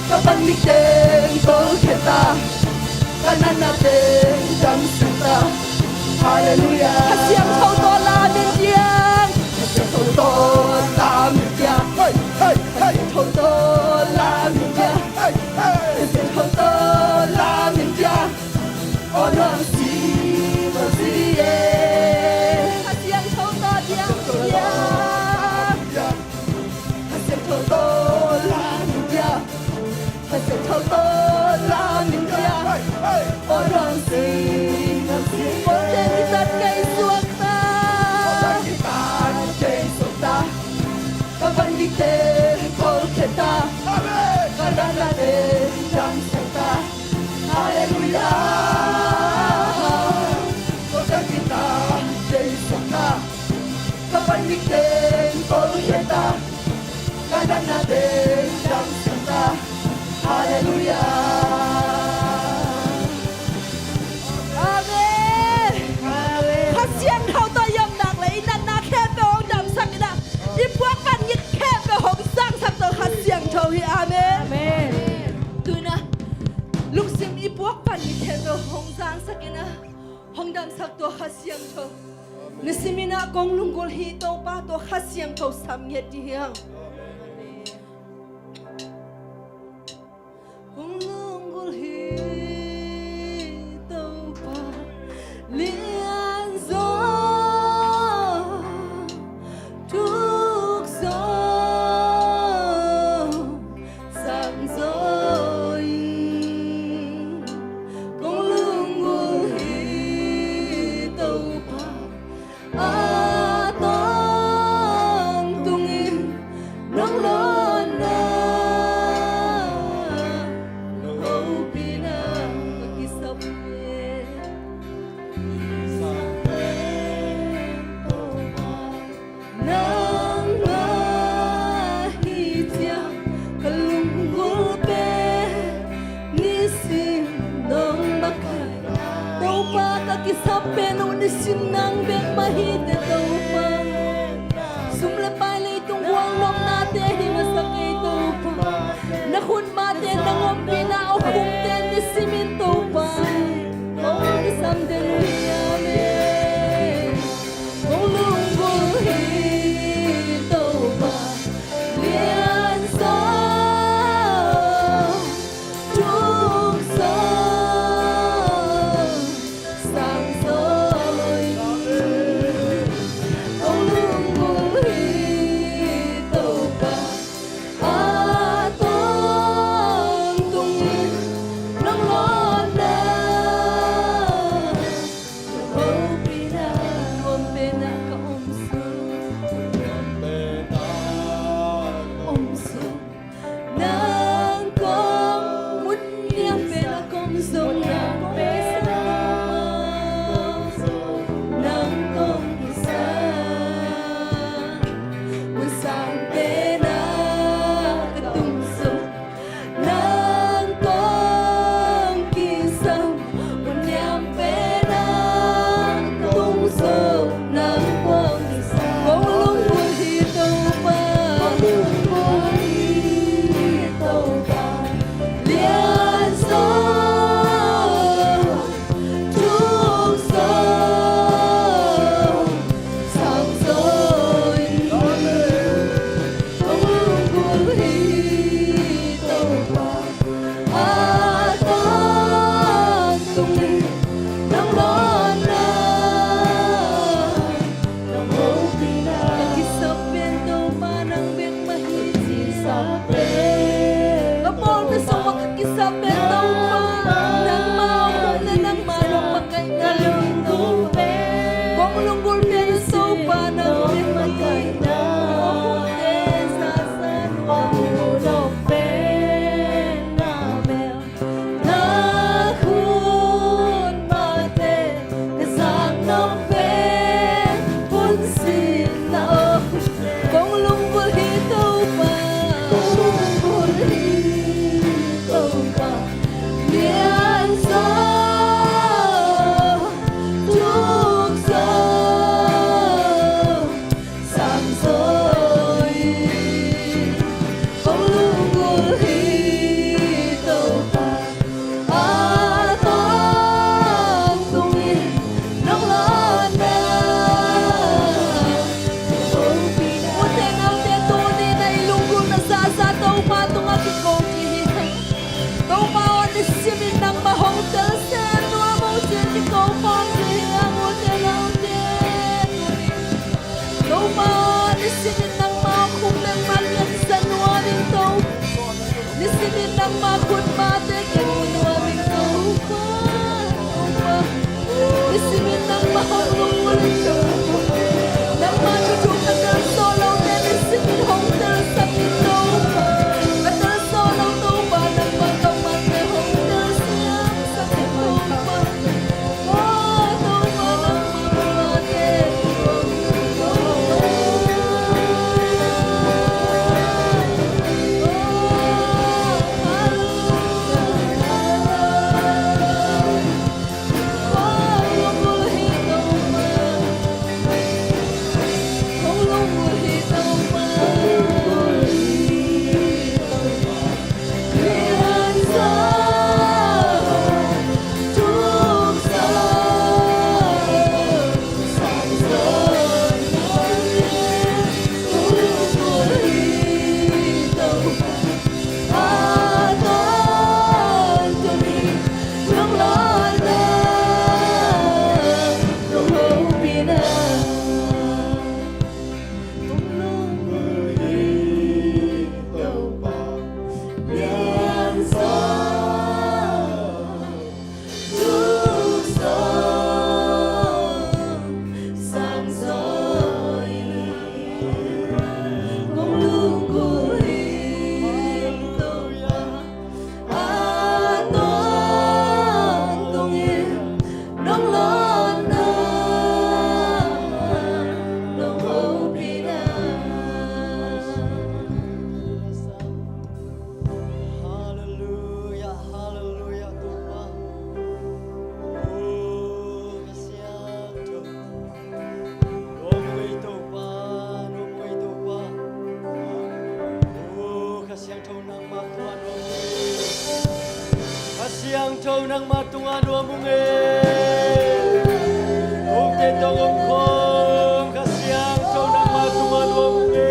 Ka van mit teng tawlkhiat ta. Ka natna teng dam siang ta. Halleluiah. Kha Siangtho tawh lam in diang. Kha Siangtho tawh lam in diang. Hey, hey, hey. Kha Siangtho tawh lam in diang. Hey, hey. Kha Siangtho tawh lam in diang. Aw nuam si, nuam si e. Kha Siangtho tawh diang, diang. Kha Siangtho tawh lam in diang. Kha Siangtho tawh lam in diang. Aw nuam si, nuam si. Khawm teng kitat kei suak ta. Khawm teng kitat kei suak ta. Ka van mit teng tawlkhiat ta. Amen. Ka natna teng dam siang ta. Halleluiah. Khawm teng kitat kei suak ta. Ka van mit teng tawlkhiat ta. Ka natna teng dam siang ta. Halleluiah. Amen. Amen. Kha Siangtho tawh i omnak le i natna khempeuh hong damsak in ah, i puak van ngit khempeuh hong zangsak tawh Kha Siangtho hi. Amen. Amen. Tu in ah lungsim i puak van ngit khempeuh hong zangsak in ah, hong damsak tawh Kha Siangtho. Amen. Nisimin ah kong lunggulh hi Topa tawh Kha Siangtho sam ngiat dih hiang. Kong lunggulh hi Topa lianzaw, tukzaw, sangzaw in. Kong lunggulh hi Topa a tangtungin, nong lawnna, nong hopihna ka kisap pen. Nangmah hi ciang ka lunggulh pen nisim nong makaih. Topa, ka kisap pen uh nisim nang bek mah hi teh Topa. Sum le pai, leitung gual nopnate hi masa kei Topa. Na khut mahte, nang ompihna a khumte nisimin Topa, kong kisam den uh hi. Amen. Kong lunggulh hi Topa lianzaw, tukzaw, sangzaw in. Kong lunggulh hi Topa a tangtungin, nong lawnna, nong Nangma khutmate kimu nuam ing Topa, Topa. Nisimin nangmah hong lunggulh ing Topa. Nangma thuthuk na telso lote nisimin hong telsak in Topa. Na telso lo Topa, nangma kammalte hong telsiamsak in Topa. Halleluia, halleluia, Topa. O, ka siangtho. Nuam ung ei Topa, nuam ung ei Topa. O, ka siangtho nangmah tungah nuam ung ei. Ka siangtho nangmah tungah nuam ung ei. Kongte tawh om khawm, ka siangtho nangmah tungah nuam ung ei.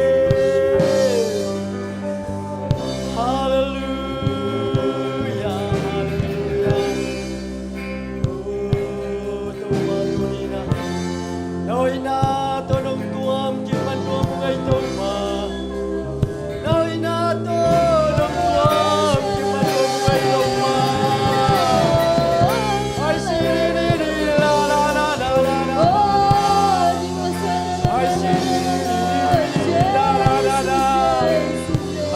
Halleluia, halleluia. O, Topa, tuni-in ah na hoihna tawh nong tuam kik man nuam ung ei Topa. Na hoihna tawh nong tuam kik man nuam ung ei Topa. Ai si di di di la la la la la la. Ai si di di di di la la la la.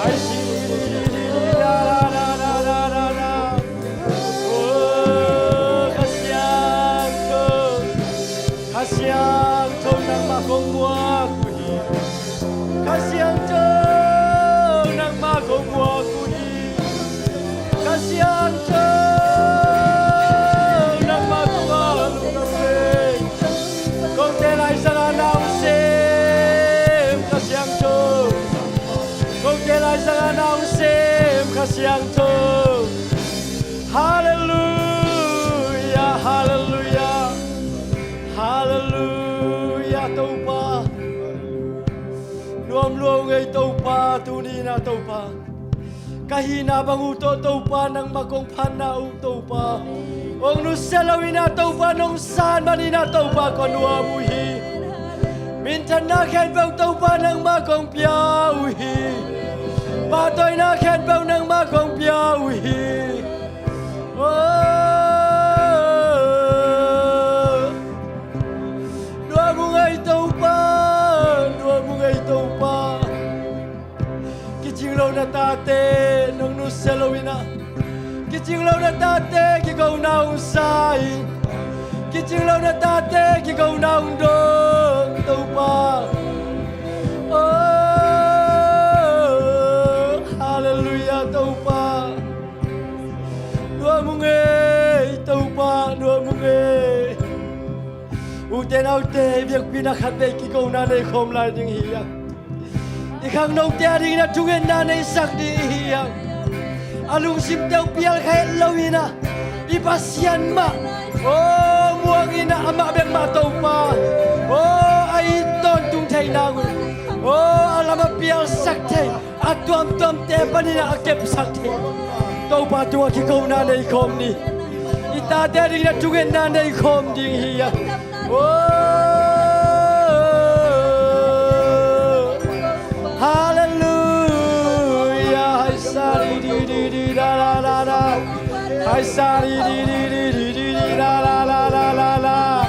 Ai si di di di di la la la la la la. O, ka siangtho, ka siangtho nangmah kong muak uh hi. Ka siangtho nangmah kong muak uh hi. Ka siangtho nangmah kong muak uh hi. Kongte laisang ah na hong sem ka siangtho. Kongte laisang ah na hong sem ka siangtho. Halleluia, halleluia, halleluia, Topa. Nuam lua ung ei Topa, tuni-in ah Topa. Ka hihna bang uh tawh Topa nangmah kong phatna uh Topa. Hong nusia lo-in ah Topa nong san manin ah Topa kong nuam uh hi. Minthanna khempeuh Topa nangmah kong pia uh hi. Pahtawina khempeuh nangmah kong pia uh hi. O, nuam ung ei Topa, nuam ung ei Topa. Kicing lo na tate nong nusia lo-in ah, kicing lo na tate kikona hong sa hi. Kicing lo na tate kikona hong dawng Topa. O, halleluia Topa. Nuam ung ei Topa, nuam ung ei. Ute naute, biakpi-in ah khatvei kikona nei khawm lai ding hi hang. I khangnote a dingin ah thungetna nei sak ding hi hang. A lungsim teuh pial kha het lo-in ah i Pasian mah, o, muang in ah amah bek mah Topa, o, a it tawntung theih nang un, o, a lam a pialsak thei, a tuamtuamte panin ah a kepsak thei Topa tungah kikona nei khawm ni. I tate a dingin ah thungetna nei khawm ding hi hang. O, halleluia. Hai sa di di di di da da. Ai sa di di di di di di di la la la la la la.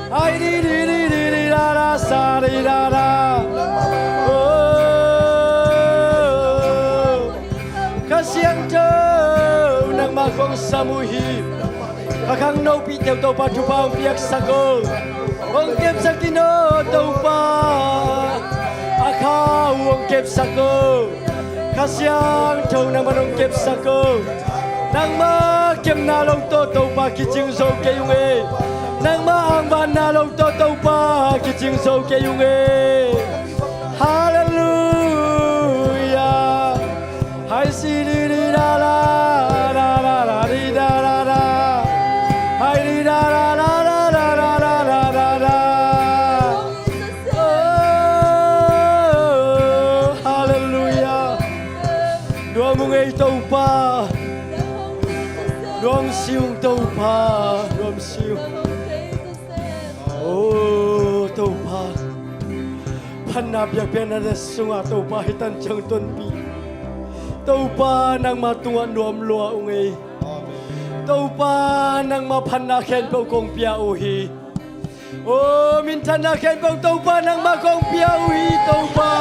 Ai di di di di di la la sa di la la. Oh, Kha Siangtho, nangmah kong sam uh hi. Kha khangnopi teuh Topa thupha hong piaksak o. Hong kepsak in aw Topa. A kha uh hong kepsak o. Kha Siangtho nangmah hong kepsak o. Nangmah kepna lo tawh Topa kicing zo kei ung ei. Nangmah angvanna lo tawh Topa kicing zo kei ung ei. Halleluia. Hai si di di da da da da da di da da da. Hai di da da da da da da da da da da. Oh, halleluia. Nuam ung ei Topa. Nuam si ung Topa. Nuam si ung. Oh Topa. Phatna biakpiaknate sungah Topa hih tan ciang tonpih. Topa nangmah tungah nuam lua ung ei. Topa nangmah phatna khempeuh kong pia uh hi. Oh, minthanna khempeuh Topa nangmah kong pia uh hi Topa.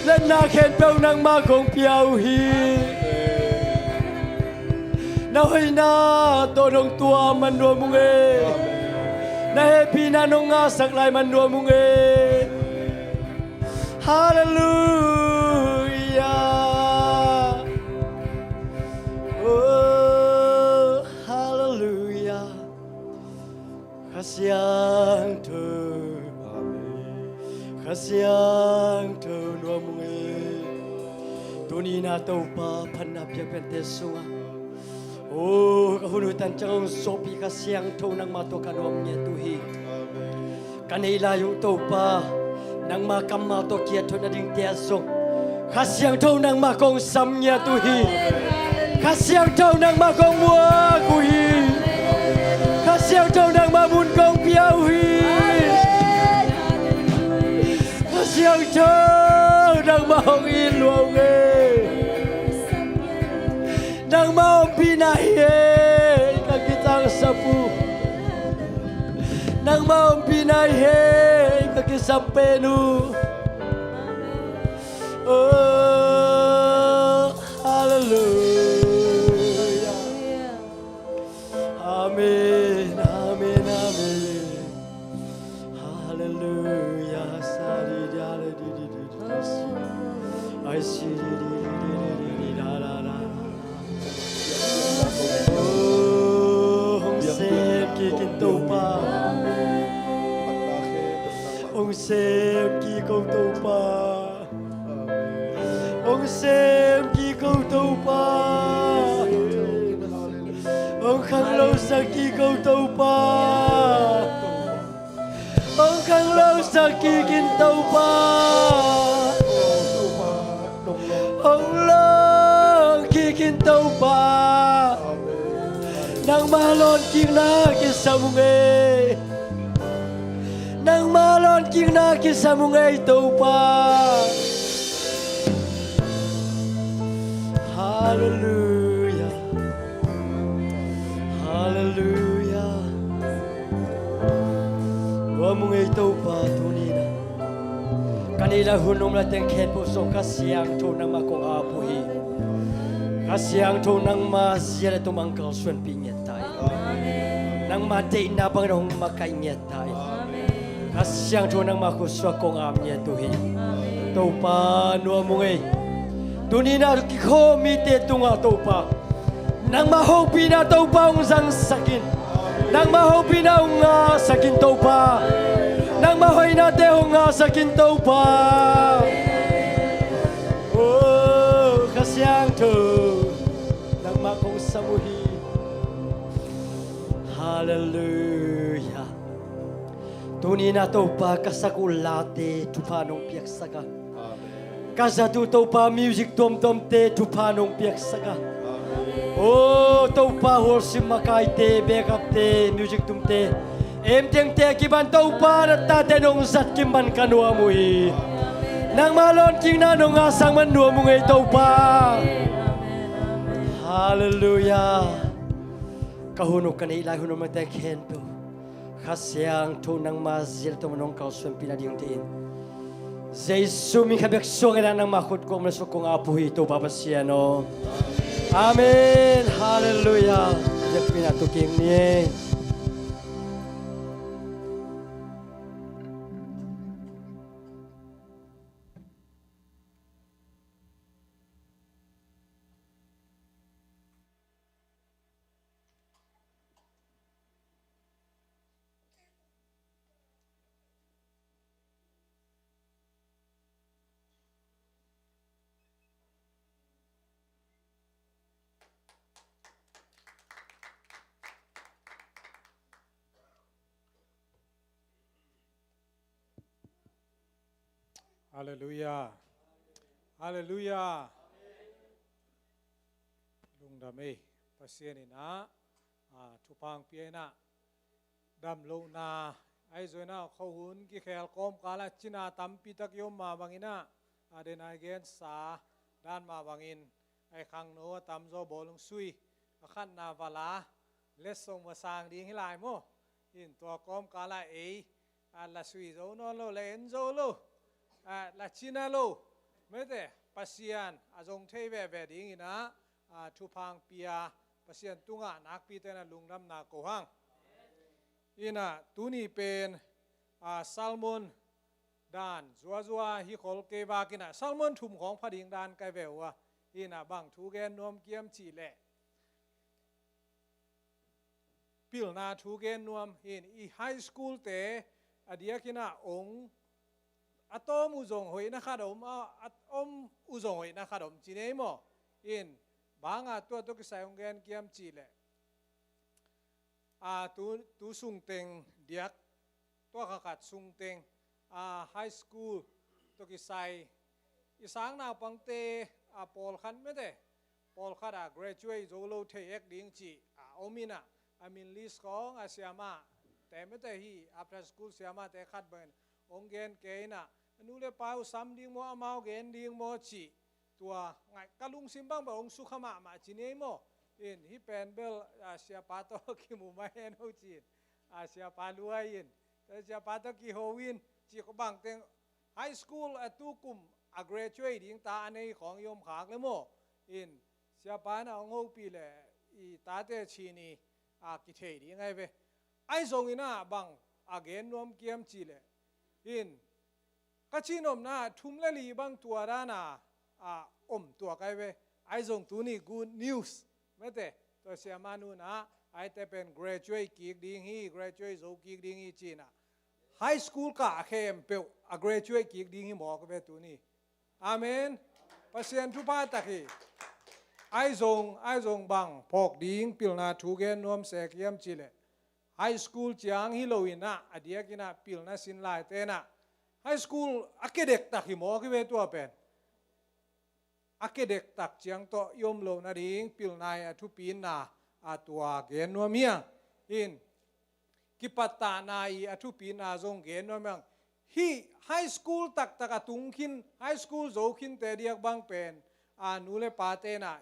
Letna khempeuh nangmah kong pia uh hi. Na hoihna tawh nong tuam man nuam ung ei. Na hehpihna nong ngahsak lai man nuam ung ei. Halleluia. Oh, halleluia. Kha Siangtho. Kha Siangtho nuam ung ei. Tuni-in ah Topa phatna biakpiaknate sungah, oh, ka hun uh tan ciang hong suahpih Kha Siangtho nangmah tawh ka nuam ngiat uh hi. Ka neih lai uh Topa nangmah kammal tawh kiat theih nadingte ah zong Kha Siangtho nangmah kong sam ngiat uh hi. Kha Siangtho nangmah kong muak uh hi. Kha Siangtho nangmah mun kong pia uh hi. Kha Siangtho nangmah hong it lua ung ei. Nangmah ompihna hi ei ka kitangsap uh. Nangmah ompihna hi ei ka kisam pen uh. Oh, halleluia. Amen, amen, amen. Halleluia. Sa di di, halleluia. Ai si di di di di di di da da da. Oh, hong sem kik in Topa. Hong sem kik ko Topa. Hong sem kik ko Topa. Hong khanglosak kik ko Topa. Hong khanglosak kik in Topa. Hong lawng kik in Topa. Nangmah lawng kikna kisam ung ei. Nangmah lawng kikna kisam ung ei Topa. Halleluia. Halleluia. Nuam ung ei Topa tuni-in ah. Ka neih lai hun om lai teng khempeuh sung Kha Siangtho nangmah kong ap uh hi. Kha Siangtho nangmah zia le tum hong kalsuanpih ngiat ta in. Nangmah deihna bangin hong makaih ngiat ta in. Kha Siangtho nangmah khutsuak kong ap ngiat uh hi. Topa nuam ung ei. Tuni-in ah kikhawm mite tungah Topa nangmah hopihna Topa hong zangsak in. Nangmah hopihna hong ngahsak in Topa. Nangmah hoihnate hong ngahsak in Topa. Oh, Kha Siangtho nangmah kong sam uh hi. Halleluia. Tuni-in ah Topa ka sak uh late thupha nong piaksak a, ka zat uh Topa music tuamtuamte thupha nong piaksak a, oh Topa worship makaite, backupte, music tumte, emtengte a kipan Topa na tate nong zat kim man ka nuam uh hi. Nangmah lawng kikna nong ngahsak man nuam ung ei Topa. Ka hun uh ka neih lai hun uh mate khempeuh Kha Siangtho nangma zia le tawh nong kalsuanpih nading te in Jesu min khat bek suang in ah nangma khut kuamah le sukung a pu hi Topa Pasian aw. Amen. Halleluiah. Biakpiakna tu kik ni. Halleluiah. Halleluiah. Lungdam ei. Pasian in ah, ah, thupha hong pia in ah, damlohna, ahi zongin ah khuahun kikhel kawmkal ah cina tampi tak i om mah bangin ah, a den a i gensa dan mah bangin, a i khangno a tamzaw bawlung sui, a khatna vala, letsong va sang ding hi lai maw. In tua kawmkal ah ei, a la sui zo nawn lo, la en zo lo, a la cina lo, mate, Pasian a zong thei veve dingin ah, a thupha hong pia Pasian tungah nakpi ten ah lungdamna ko hang. In ah tuni pen, a, sermon dan zuazua hi khol kei vak in ah, sermon thum khawng pha ding dan ka hi ve uh a. In ah bang thu gen nuam ka hiam cih leh, pilna thu gen nuam. In i high school te a diakin ah ong a tawm uh zong hoihna khat om, a, a om uh zong hoihna khat om ci ni ei maw. In bang a tua tawh kisai hong gen ka hiam cih leh, a, tu, tu sungteng diak, tua kha khat sungteng, a, high school tawh kisai i sang naupangte, a, pawlkhat mate, pawlkhat a graduate zo lo thei ek ding cih a om in ah, a min list khawng a siamah te mate hi, after school siamah te khat bangin hong gen kei in ah, a nu le pa uh sam ding maw, amau gen ding maw cih, tua ngai ka lungsim bang bel hong sukha mahmah ci ni ei maw. In hih pen bel, a, siapa tawh kimu mah hen ho ci in, a, siapa luai in, siapa tawh kiho in, ci ko bang teng high school a tu kum a graduate ding ta a nei khawng i om khak le maw. In siapa in ah hong hopih leh i tate cin i, a, kithei ding ahi ve. Ahi zongin ah bang a gen nuam ka hiam cih leh, in ka cihnopna thum le li bang tua dan a, a, om tuak ahi ve. Ahi zong tuni good news mate, tua siamah nu in ah, a ite pen graduate kik ding hi, graduate zo kik ding hi ci in ah, high school kah khempeuh a graduate kik ding hi mawk ve tuni. Amen. Pasian thupha tak hi. Ahi zong, ahi zong bang phawk ding pilna thu gen nuam se ka hiam cih leh, high school ciang hi lo in ah, a diakin ah pilna sin laite in ah, high school a kedek tak hi mawk hi ve tua pen. A kedek tak ciang tawh i om loh nading pilna i a thupina, a, tua gen nuam hi hang. In kipattahna i a thupina zong gen nuam hi hang. Hih high school taktak a tung khin, high school zo khinte diak bang pen, a, nu le pate in ah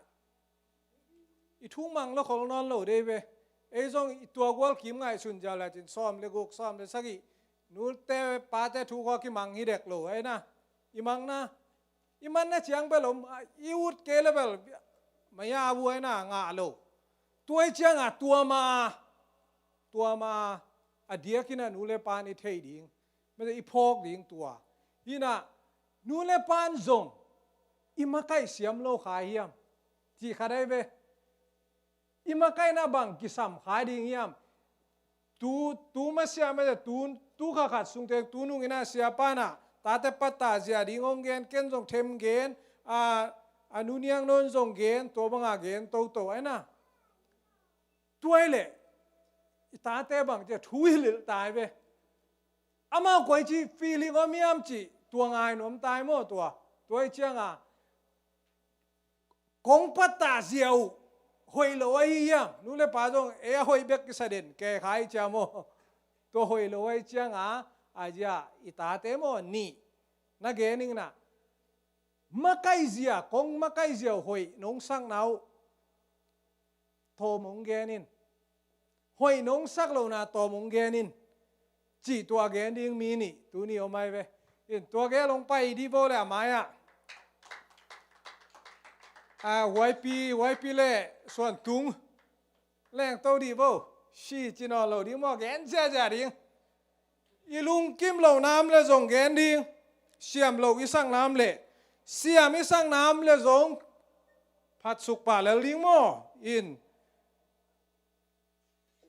i thu mang lo khol nawn lo dei ve. Ei zong i tua gual kim ngaihsun ziau le cin sawm le guk, sawm le sagih, nute pate thu khaw kimang hi dek lo ahi na. I mang na, i manna ciang bel om, a, i ut kei le bel maya a buai na ngah lo. Tua i ciang a tua ma, tua ma a diakin ah nu le pa in i thei ding, mate, i phawk ding tua. Hi in ah nu le pa in zong i makaih siam lo kha hiam cih khat ahi ve. I makaihna bang kisam kha ding hiam? Tu, tu masiah mate, tu, tu kha khat sungte, tu nung in ah siapa in ah tate pattah zia ding hong gen, ken zong them gen, a, a nu niang nawn zong gen, tua bang a gen toto ahi na. Tua hi leh i tate bang ci a thu i hilh ta hi ve. Amau koi ci feeling om hiam cih tua ngai nuam ta hi maw tua. Tua i ciang a kong pattah zia uh hoih lo ahi hiam? Nu le pa zong ei a hoih bek kisa den kei kha i ciang maw. Tua hoih lo ahi ciang a, a zia i tate maw nih na gen ing na. Makaih zia, kong makaih zia uh hoih nong sakna uh thawm hong gen in. hoih nong sak lohna tawm hong gen in, cih tua gen ding mi nih tuni om ai ve. In tua gel hong pai dih vo le a mai-ah. A, huaipi, huaipi le suantung lengto dih vo. Si ci nawn lo ding maw, gen ziazia ding. I lungkim lo nam le zong gen ding. Siam lo i sak nam le, siam i sak nam le zong phatsuk pah lel ding maw. In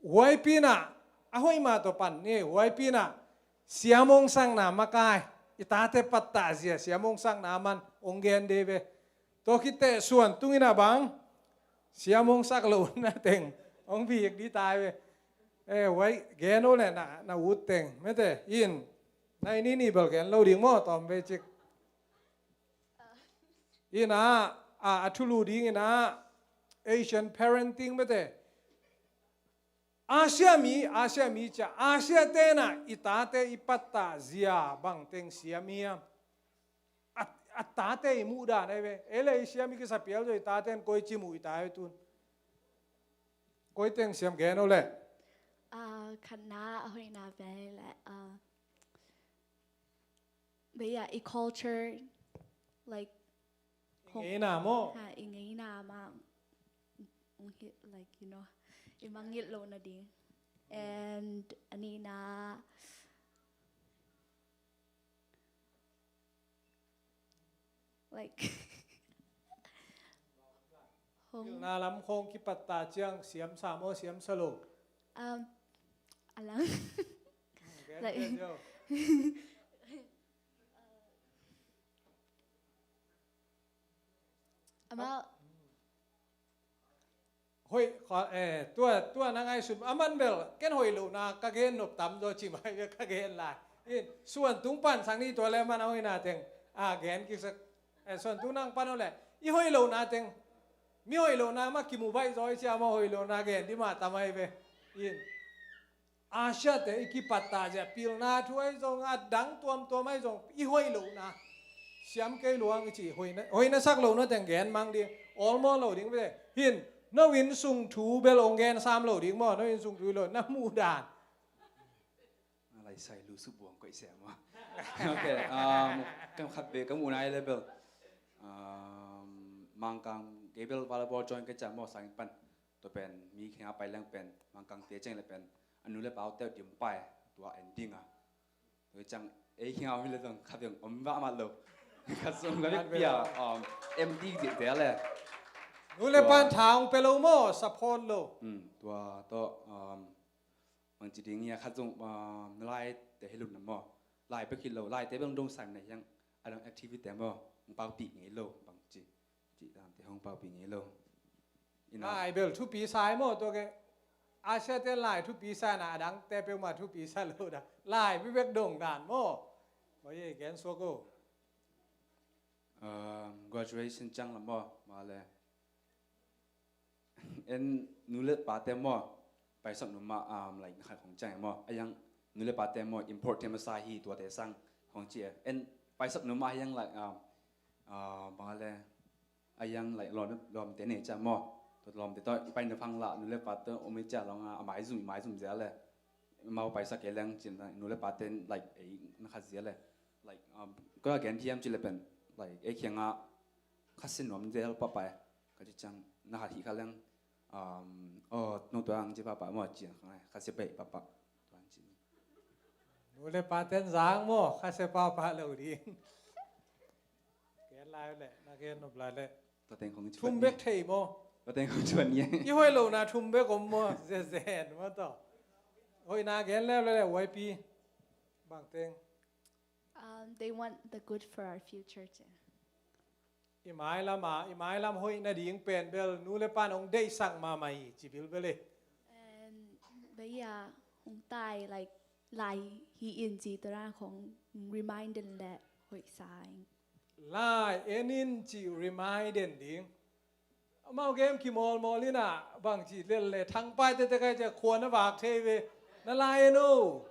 huaipi nah, a hoih mah tawh pan ni, huaipi nah, siam hong sakna makai, i tate pattah zia siam hong sakna man hong gen dih ve. Tua khit teh suantung in a bang, siam hong sak lohna teng hong bik dih tai ve. Eh, huai gen uh le na, na ut teng mete in, nai ni ni bel gen lo ding maw, tawm vei cik. In a, a, a thulu ding in a, Asian parenting mete. Asia mi, Asia mi cia, Asia te nah i tate i pattah zia bang teng siam hiam? A, a tate i muhdan ai ve. Ei le i siam i kisa pial zaw i tate in koi ci muh i tai tun. Koi teng siam gen uh le. Ah, khatna a hoihna pen le, ah, But yeah, i culture, like, i ngeina maw? Ha, i ngeina mah, hong hi, like, you know, i mangngilh lohna ding. And a nihna, like, hong pilna lam khawng kipattah ciang siamsa maw, siamsa lo? Um, a lang. Gen, like, gen, gen. Amau. Hoih, kha, eh, tua, tua na ngaihsun, aman bel ken hoih lohna ka gen nop tam zaw ci mai ve, ka gen lai. In, suantung pan sang ni tua le man a hoihna teng a gen kik sak. Eh, suantung nang pan uh le, i hoih lohna teng, mi hoih lohna mah kimu baih zaw i cia mah, hoih lohna gen dih mah tam ai ve. In, Asia te i kipattah zia, pilna thu ahi zong, a dang tuamtuam ahi zong, i hoih lohna siam kei luang i ci, hoihna, hoihna sak lohna teng gen mang ding, awlmawl lo ding ve. Hin, no innsung thu bel hong gen sam lo ding maw, no innsung thu lo, na muhdan. Lai sai lu su buang koih siam maw. Ok, um, kam khat ve ka muhna ai le bel, um, Mangkang gei bel volleyball join ka cia maw, sang pan. Tua pen mi khenga pai leng pen Mangkang te ceng le pen a nu le pau teuh dim pai, tua en ding a. Tua ciang ei khenga mi le zong khat zong om vah mat lo. Khat zong la vek pia, um, em ti zik te le. Nu le pan tha hong pe lo maw, support lo. Um, tua tawh, um, bangci ding ia khat zong, um, na lai te hi lut na maw. Lai bek hi lo, lai te bek dong sang na hiang, a dong activity te maw, hong pau pi ngei lo, bangci. Cih dan te hong pau pi ngei lo. Ina. Lai bel thupi sai maw, tua ke. Asia te lai thupi sai na, a dang te peuhmah thupi sai lo da. Lai bek dong dan maw. Maw ye gen suak o. Um, graduation ciang la maw, ma le. En nu le pa te maw, paisak nu mah, um, like, na khat khong ciang maw. A yang nu le pa te maw, import te masa hi tua te sang khong ci e. En paisak nu mah a yang, like, um, uh, bang le, a yang, like, lawm, lawmte nei cia maw. Tua lawmte tawh i pai na phang la, nu le pa te om i cia lawng a, a maizum, i maizum zia le. Mau paisak kei leng cin, nu le pa te, like, ei na khat zia le. Like, um, ko a gen thiam ci le pen, like, ei khiang a khat sin nuam zel papa e. Ka ci ciang, na khat hi kha leng, um, oh, no tua ang ci papa maw, ci ang kha, khat sia bei papa. Tua ang ci. Nu le pa ten zang maw, khat sia papa lo ding. Gen lai le, na gen nop lai le. Tua teng kong cuan. Thum bek thei maw. Tua teng kong cuan nge. I hoih lohna thum bek om maw, zen zen maw tawh. Hoihna gen le le le, Y P. Bang teng. Um, they want the good for our future too. I mailam a, i mailam hoih nading pen bel nu le pan hong deihsak mahmah hi, ci bilbel e. And baya hong tai, like, lai hi in ci tua na khong remind den le hoih sa ing. Lai en in ci remind den ding. Amau game kimawlmawl in a bangci lel le thangpai tete kai cia khuan a vak thei ve. Na lai en o.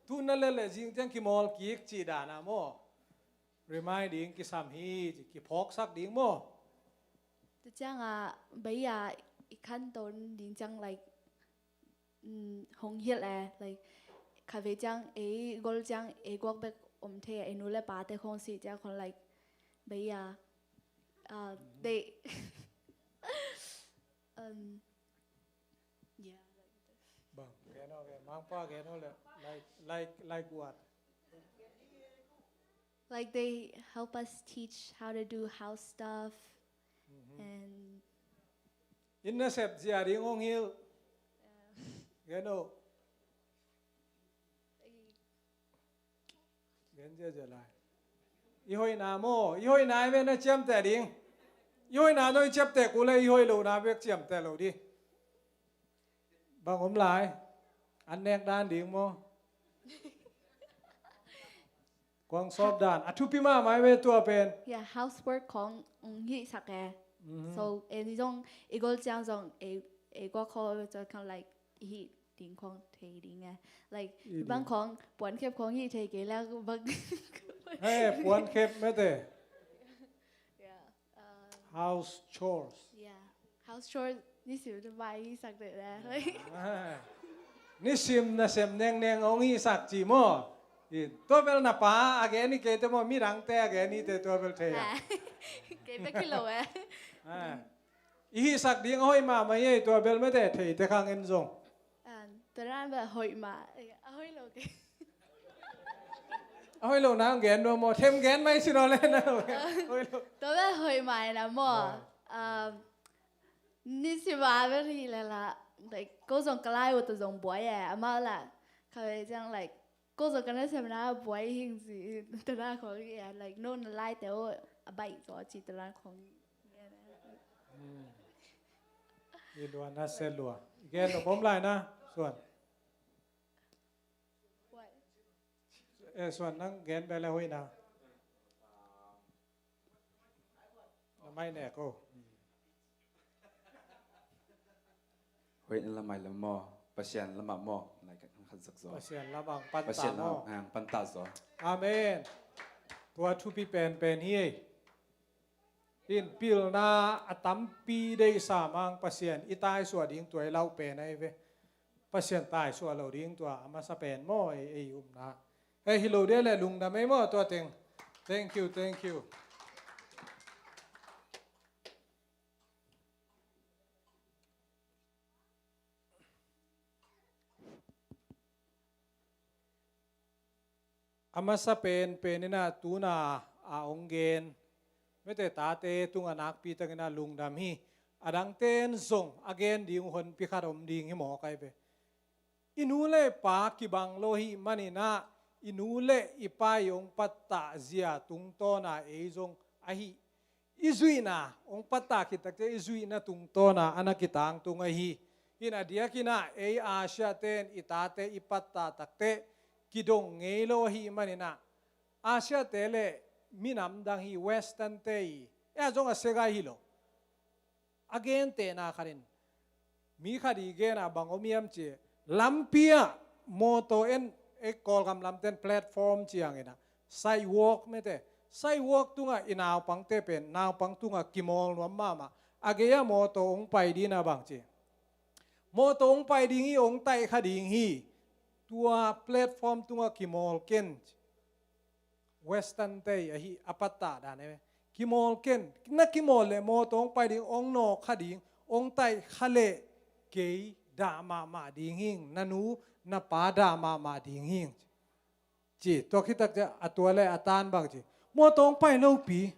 Tu na lel le zing ciang kimawl kik ci dan a maw. Remind ding kisam hi, ci kiphawksak ding maw. Tua ciang a, baya i khanto ding ciang, like, mm, hong hilh e, like, khatvei ciang ei gol ciang ei guak bek om thei a, ei nu le pate khong si ciang khong, like, bei a, uh, they, um, yeah, like, Bang, gen o, gen, mangpa gen o le, like, like, like what? Like, they help us teach how to do house stuff and Inn nasep zia ding hong hilh. Gen o. Gen ziazia lai. I hoihna maw, i hoihna i ve na ciamteh ding. I hoihna zong i ciamteh kul le i hoih lohna bek ciamteh lo ding. Bang om lai. An nek dan ding maw? Kuang sawp dan a thupi mahmah i ve tua pen. Yeah, housework khong hong hihsak e. So ei zong i gol ciang zong ei, ei guak khong zong khong, like, i hih ding khong thei ding e. Like, i bang khong puankhep khong hih thei kei le bang. He, puankhep mete. Yeah. Uh, House chores. Yeah. House chores nisim tua bai hihsak deuh le. Nisim nasem nengneng hong hihsak ci maw? Tua bel na pa a gen hi kei te maw, midangte a gen hi te tua bel thei a. Kei bek hi lo e. I hihsak ding a hoih mahmah hi ei, tua bel mete thei te khang en zong. Tua dan bel hoih mah, a hoih lo kei. A hoih lo na hong gen nuam maw, them gen mai si lo le na hoih lo. Tua bel hoih mah na maw. Nisim a bel hi le la, like, ko zong ka lai uh ta zong buai e, amau la. Khatvei ciang, like, ko zong ka nasemna buai hing ci, tua dan khong hi e, like, no na lai te o a baih zaw ci tua dan khong hi e. I lua na se lua. Gen lo bom lai na, Suan. Eh, Suan nang gen bel a hoih na. Na mai nek o. Hoih na lamah lam maw, Pasian lamah maw, lai ka khat zak zaw. Pasian lamah ang panta maw. Ang panta zaw. Amen. Tua thupi penpen hi ei. In pilna a tampi deihsa mang Pasian i taisuah ding tua i lauh pen ahi ve. Pasian taisuah lo ding tua a masa pen maw ei, ei umna. Ei hi lo dia le lungdam ei maw tua teng. Thank you, thank you. A masa penpen in a tuna a hong gen mete tate tungah nakpi takin a lungdam hi. A dangte in zong a gen ding uh honpi khat om ding hi maw kai ve. I nu le pa kibang lo hi manin a i nu le i pa i hong pattah zia tungtawn a ei zong ahi i zuihna hong pattah khit takte i zuihna tungtawn a a na kitangtung ahi. Hi in a diakin a ei Asia ten i tate i pattah takte kidong ngei lo ahi manin a Asia te le minam dang hi Western te i ei a zong a segai hi lo. A gentehna khat in mi khat i gen a bang om hiam ci lampi ah mawtaw en ei Kawlgam lamten platform ciangin a sidewalk mete sidewalk tungah i naupangte pen naupang tungah kimawl nuam mahmah a gei ah mawtaw hong pai ding a bang ci mawtaw hong pai ding hi hong taih kha ding hi tua platform tungah kimawl ken Western te ahi a pattah dan e kimawl ken na kimawl le mawtaw hong pai ding hong nawk kha ding hong taih kha le kei dah mahmah ding hing na nu na pa dah mahmah ding hing ci tua khitak a tua le a tan bang ci mawtaw hong pai lopi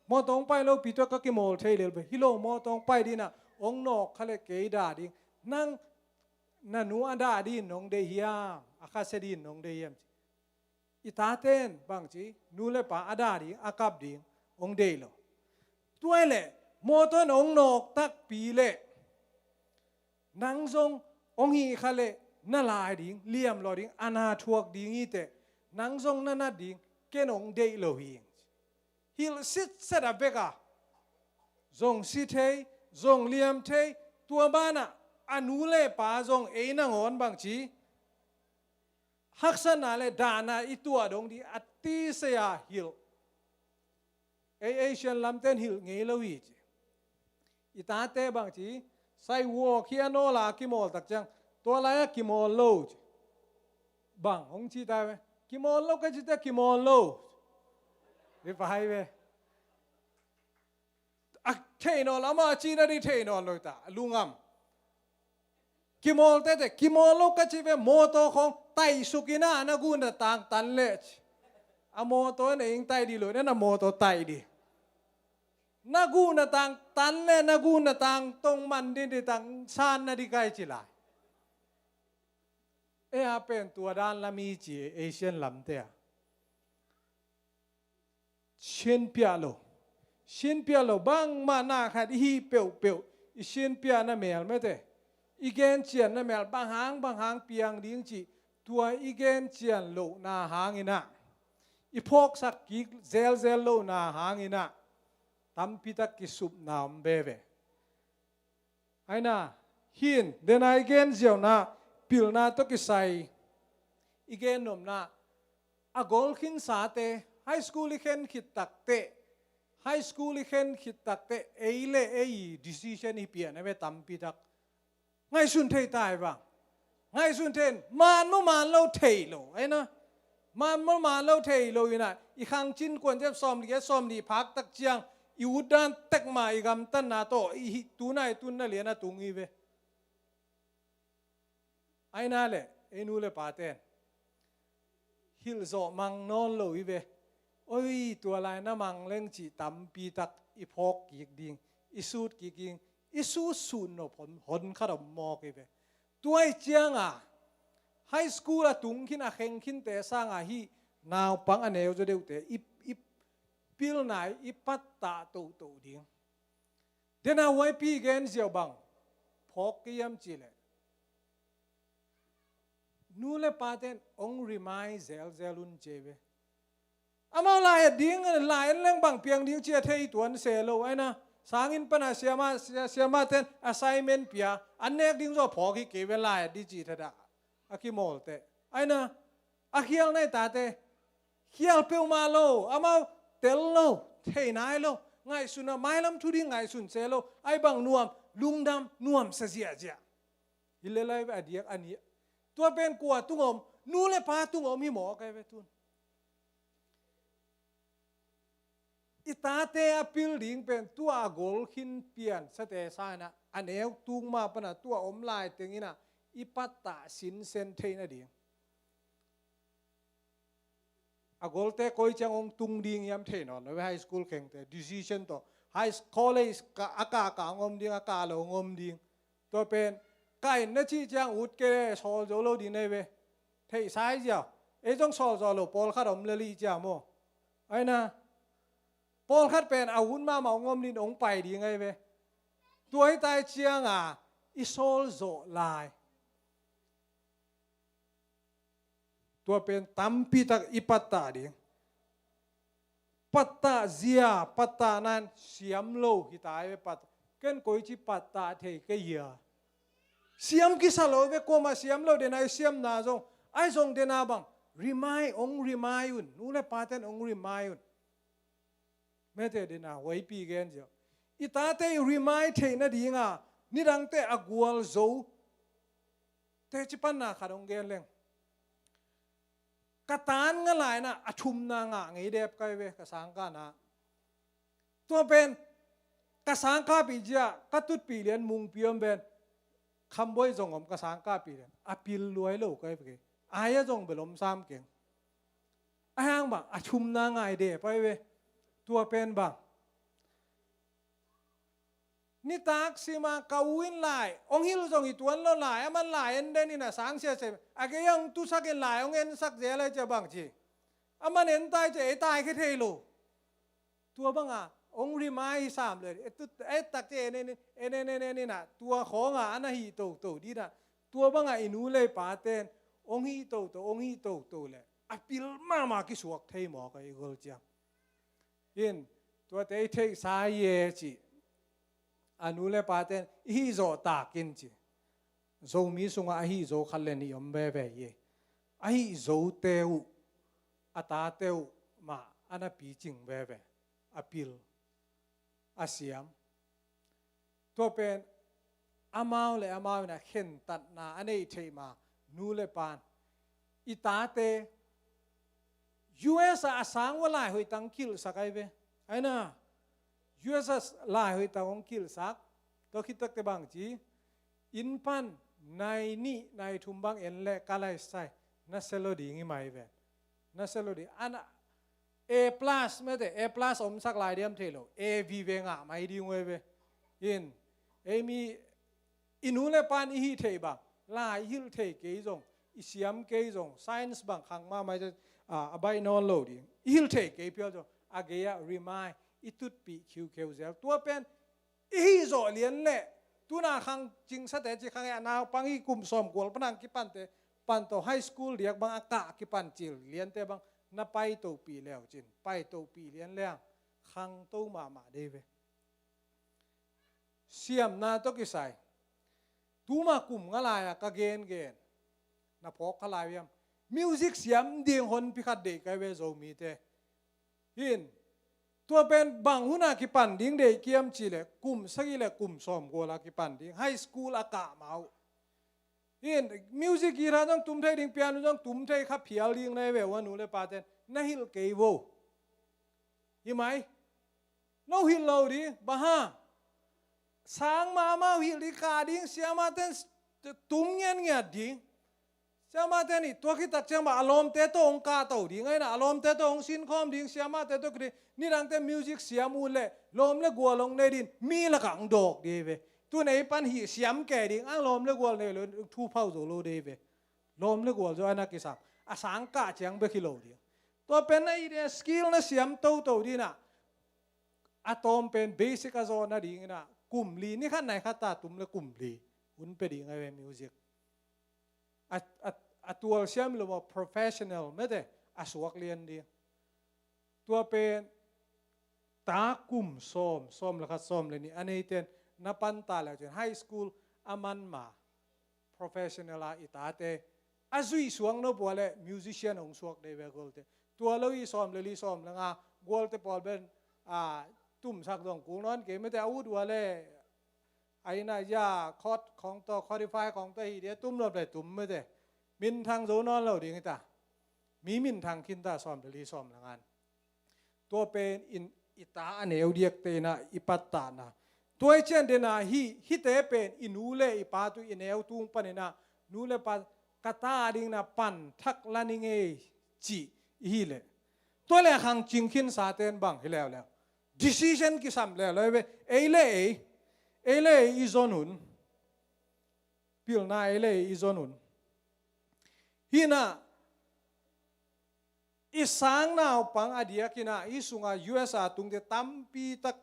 mawtaw hong pai lopi tua ka kimawl thei lel hi lo mawtaw hong pai ding a hong nawk kha le kei dah ding nang na nu a dah ding nong deih hiam a khasia ding nong deih hiam ci I taten bangci nu le pa a dah ding a kap ding hong deih lo. Tua hileh mawtaw in hong nawk takpi leh nang zong hong hih kha leh na lai ding liam lo ding a na thuak ding hi teh nang zong na nat ding ken hong deih lo hi. Hilh sitset a bek a zong si thei zong liam thei tua banah a nu le pa zong ei nangawn bangci haksatna le dahna i tuah dong ding a tisei a hilh. Ei Asian lamten hilh ngei lo hi ci. I tate bangci sidewalk hi a nawla a kimawl tak ciang Tua lai-ah kimawl lo ci. Bang hong ci ta ve. Kimawl lo ka cite kimawl lo. Hi pa hi ve. A thei nawn lo, amah a cina ding thei nawn lo ta, lungam. Kimawl tete, kimawl lo ka ci ve, mawtaw khawng taisuk in ah na gu na tang tan leh ci. A mawtaw na ing tai ding lo, na na mawtaw tai ding. Na gu na tang tan leh, na gu na tang tong man ding ding tang san na ding kai ci lai. E a pen tua dan lam i ci Asian lamte a. Sinpiah lo. Sinpiah lo, bangmah na khat i hih peuhpeuh, i sinpiahna mel mete. I gencianna mel, bang hang, bang hang piang ding cih, tua i gencian lohna hangin ah, i phawksak kik zelzel lohna hangin ah, tampitak kisupna om veve. Aina, hin, dena i gen ziauna, pilna tawh kisai, i gen nopna, a gol khinsate, high school i khen khit takte, high school i khen khit takte, ei le ei decision i pian a ve tampitak. Ngaihsun thei tai bang. Ngaihsun thei, man maw man lo thei lo, aina. Man maw man lo thei lo ina, i khangcin kuan zep sawm li, sawm li phak tak ciang, i utdan tek ma, i gamtatna tawh, i hi, tuna i tunna lian a tung i ve. Aina le, ei nu le paten. Hilh zawh mang nawn lo i ve. Oi, tua lai na mang leng cih tampitak i phawk kik ding, i sut kik ding, i sut sut nop hon, hon khat om mawk i ve. Tua i cianga, high school a tung khin a kheng khinte sanga hih naupang a neu zaw deuhte, i, i pilna i pattah tohtoh ding. Dena huaipi gen ziau bang, phawk kei hiam cih leh. Nu le paten ong remind zelzel un ci ve. Amau lai et ding, lai en leng bang piang ding ci a thei tuan se lo, aina. Sanginn pana siama, sia-, siamaten assignment pia, an nek ding zaw phawk hi kei ve lai et ding ci thada. A kimawlte. Aina, a khial nai tate. Khial peuhmah lo, amau tel lo, thei nai lo. Ngaihsun a, mailam thu ding ngaihsun se lo. Ai bang nuam, lungdam, nuamsa ziahziah. Hi le lai ve a diak a ni. Tua pen kua tung om, nu le pa tung om hi maw kai ve tun. I tate a pil ding pen tua a gol khin pian sate sa ina, a neu tung ma pana tua om lai teng ina, i pattah sinsen theihna ding. A golte koi ciang ong tung ding hiam thei nawn lo ve, high school khengte decision tawh. High s-, college ka, a kah kah ong om ding, a kah lo ong om ding. Tua pen, ka in na cih ciang ut kei le sawl zo lo ding nei ve. Theihsa i ziau. Ei zong sawl zo lo, pawlkhat om le lih ciang maw. Aina, pawlkhat pen a ut mahmah ong om ding, ong pai ding ai ve. Tua hi tai cianga, i sawl zawh lai. Tua pen tampitak i pattah ding. Pattah zia, pattah nan siam lo hi ta ai ve pat. Ken koici pattah thei kei hia. Siam kisa lo ve, kuamah siam lo dena i siamna zong. Ai zong dena bang. Remind, ong remind un. Nu le paten ong remind un. Mete dena huaipi gen ziau. I tate i remind theihna dinga, nidangte a gual zo. Teci panna khat ong gen leng. Ka tan nga lai na, a thumna ngah ngei dep kai ve, ka sangkahna. Tua pen, ka sangkahpih zia, ka tutpih lian mungpi om pen. Khamboi zong om ka sangkahpih lian. A pil luai lo kai ve kei. Ai a zong bel om sam keng. A hang bang, a thumna ngai dep ai ve. Tua pen bang. Nitak sima ka u in lai, ong hilh zong hi tuan lo lai, aman lai en den ina sang sia se. A kei ong tusak in lai, ong ensak zel ai cia bang ci. Aman en tai cia, e tai khe thei lo. Tua banga, ong remind sam le, e tu, e tak cia en en, en en, en en ina, tua khonga, ana hi to, to, dina. Tua banga, i nu le i paten, ong hi to, to, ong hi to, to le. A pil mama kisuak thei maw ka i gol cia. In, tuate i theihsa ye ci. A nu le paten, i hih zawh takin ci. Zomi sunga a hih zo khat le nih om veve ye. A hih zote uh, a tate uh, mah, ana picing veve. A pil. A siam. Tua pen, amau le amau in ah khentatna a neih theih ma nu le pan i tate U S a a sang ua laihoih tang kilhsak ai ve. Ai na, U S a laihoih tang hong kilhsak. Tua khit takte bang ci, inn pan nai nih nai thum bang en leh ka laisai na sia lo ding hi mai ve. Na sia lo ding. Ana A plus mete, A plus omsak lai diam thei lo. A vive ngah mai ding uh ai ve. In, ei mi i nu le pan i hih theih bang, la i hilh thei kei zong, i siam kei zong, science bang khang mahmah i, a, a baih nawn lo ding. I hilh thei kei phial zong, a gei ah remind, i tutpih khiukheu zel. Tua pen, i hih zawh lian leh, tuna khang cingsate ci khang e a naupang i kum sawm kual panang kipante, pan tawh high school diak bang a kah kipan cil liante bang, na paitohpih leu cin, paitohpih lian leng, khangto mahmah dei ve. Siamna tawh kisai. Tuma kum nga lai-a ka gengen. Na phawk kha lai hiam? Music siam ding honpi khat deih kai ve Zomite. Hin. Tua pen bang huna kipan ding deih kiam cih leh kum sagih le kum sawm guala kipan ding. High school a kah mah uh. Hin, music guitar zong tum thei ding, piano zong tum thei kha phial ding na hi ve ua nu le paten. Na hilh kei vo. Hi mai. No hilh lo ding, bang hang. Sang mahmah uh hilh ding, kah ding, siamaten tum ngiatngiat ding. Siamaten i tua khit tak ciang bang a lawmte tawh hong kahto ding, ai na, a lawmte tawh hong sinkhawm ding, siamate tawh kiding, nidangte music siam uh leh, lawm le gual hong nei ding, mi lakah hong dawk ding ve. Tun ei pan hih siam kei ding, ang lawm le gual nei lo, thu phau zo lo ding ve. Lawm le gual zo a na kisam. A sang kah ciang bek hi lo ding. Tua pen na i ding skill na siam toto ding a. A tawm pen basic a zawh nading in a. Kum li, ni khat nai khat ta tum le kum li. Hun pe ding a ve music. A, a, a tual siam lo ma professional mete a suak lian ding. Tua pen ta kum sawm, sawm le khat, sawm le nih a neiten na panta le cin high school a man ma professional a i tate a zuih suak no pua le musician hong suak dei ve gualte. Tua lo i sawm le li sawm le nga gualte pawl ben a tumsak dong kul nawn kei mete a ut ua le a ina ya khot khong to, codify khong to hi dia tum lo le tum mete. Minthang zo nawn lo ding i ta. Mi minthang khin ta sawm le li sawm le ngan. Tua pen in i ta a neu diakte in a i pattahna. Tua i cian den a hi, hihte pen i nu le i pa tu i neu tung pan in a nu le pa ka ta ding na pan thak la ning ei cih i hi le. Tua le khang cing khin sa ten bang hi leuleu. Decision kisam leuleu ve. Ei le ei. Ei le ei i zon hun. Pilna ei le ei i zon hun. Hi na i sang naupang a diak in a i sunga U S a tungte tampi tak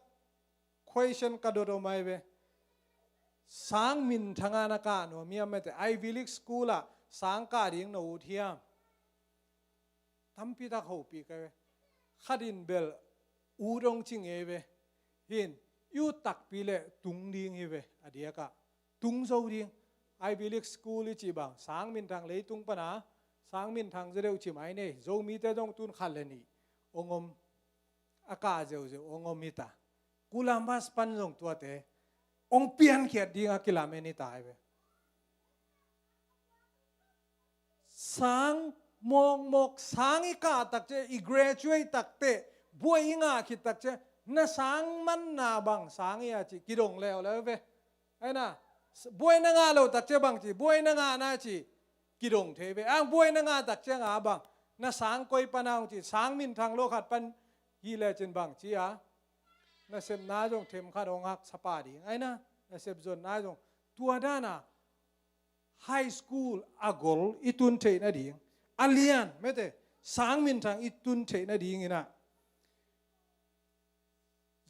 question ka dot om ai ve. Sang minthang a na kah nuam hiam mete Ivy League school a sang kah ding na ut hiam? Tampi tak hopih ka ve. Khat in bel ut hong ci ngei ve. Hin i ut takpi le tung ding hi ve a diak a. Tung zo ding. Ivy League school i cih bang sang minthang leitung pan a sang minthang zaw deuh ci mai nei. Zomite zong tun khat le nih hong om. A kah zeuzeu hong om hi ta. Columbus pan zong tuate hong piankhiat ding a kilamen hi ta hi ve. Sang mawkmawk, sang i kah takciang, i graduate takte, buai i ngah khit takciang, na sang manna bang sang hi a ci kidong leuleu ve. Ai na, buai na ngah lo takciang bang ci, buai na ngah na ci kidong thei ve. Ang buai na ngah takciang a bang, na sang koi pan a hong ci, sang minthang lo khat pan hi le cin bang ci a. Na sepna zong them khat hong hak sapa ding. Ai na, na sep zonna zong tua dan a high school a gol i tun theih nading, a lian mete sang minthang i tun theih nading in a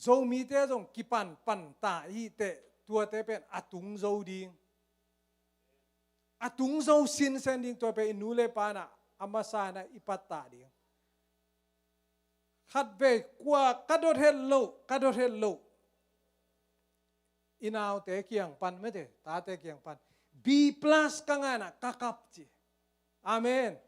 Zomite zong kipan pan ta hi teh tuate pen a tung zo ding. A tung zo sinsen ding tua pen i nu le pa in a a masa in a i pattah ding. Khat vei kua ka dot het loh, ka dot het loh. I naute kiang pan mete, tate kiang pan. B plus ka ngah in a ka kap ci. Amen.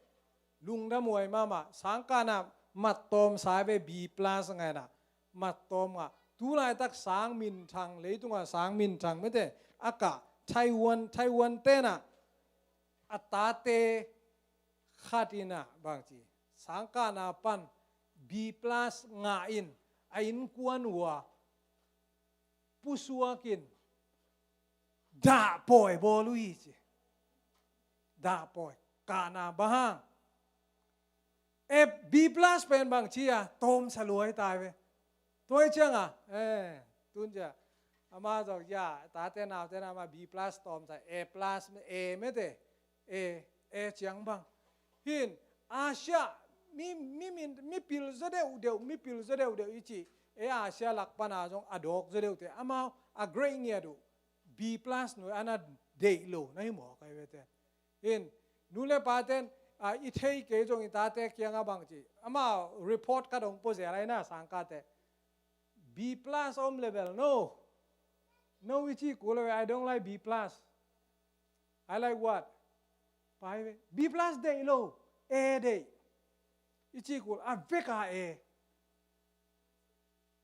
Lungdam huai mahmah. Sang kah in a mat tawm sa ve B plus ngah in a. Mat tawm ngah. Tu laitak sang minthang, leitung a sang minthang mete. A kah Taiwan, Taiwan tenah a tate khat inah bangci sangkahna pan B plus ngah in a innkuan uh a pusuakin dahpawi bawl uh hi ci. Dahpawi kahna bang hang. E, B plus pen bangci a tawmsa luai tai ve. Tua hi cianga, eh, tun cia ama zong ya tate naute na ma B plus tawmsa, A plus, A mete, A, A ciang bang. Hin Asia mi, mi, mi, mi pil zaw deuhdeuh, mi pil zaw deuhdeuh i ci. E, Asia lak pana zong a dawk zaw deuhte amau a grade ngiat uh B plus nui ana deih lo na hi maw kai vete. Hin nu le paten a i thei kei zong i tate kianga bangci ama report ka dong po zel aina sangkate B plus om level no. No i ci kul ve, I don't like B plus. I like what? Pai ve. B plus deih lo. A deih. I ci kul a veka A.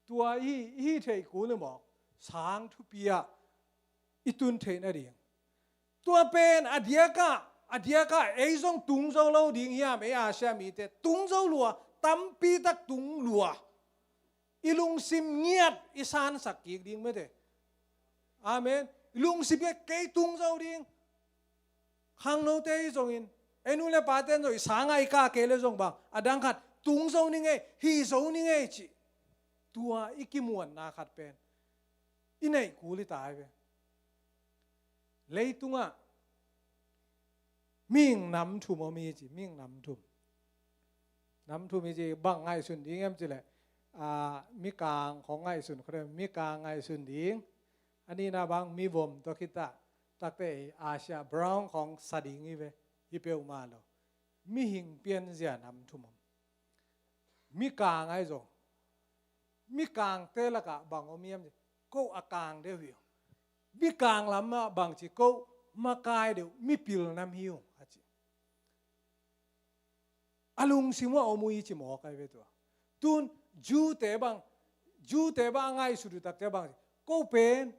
Tua i hi thei kul ni maw? Sang thupi ah i tun theih nading. Tua pen a diaka, a diaka ei zong tung zo lo ding hiam, ei Asia mite tung zo lua, tampi tak tung lua. I lungsim ngiat i sansak kik ding mete. Amen. I lungsim ngiat kei tung zo ding. Khangnote i zongin, ei nu le paten zong i sanga i kah kei le zong bang a dang khat tung zo ni ngei, hi zo ni ngei ci. Tua i kimuanna khat pen i neih kul i tai ve. Leitungah mihing nam thum om hi ci, mihing nam thum. Nam thum hi ci bang ngaihsun ding em cileh, a, mikang khong ngaihsun khong, mikang ngaihsun ding. A nihna bang mivom tawh khitah takte Asia brown khong sa ding hi ve, hi peuhmah lo. Mihing pianzia nam thum om. Mikang ahi zong, mikangte lakah bang om hiam ci, ko a kang deuh hi ung. Mikang lamah bangci ko makai deuh, mipil nam hi ung a ci. A lungsim uh a om uh hi ci mawk ahi ve tua. Tun Jew-te bang, Jew-te bang a ngaihsut uh takte bang ci, ko pen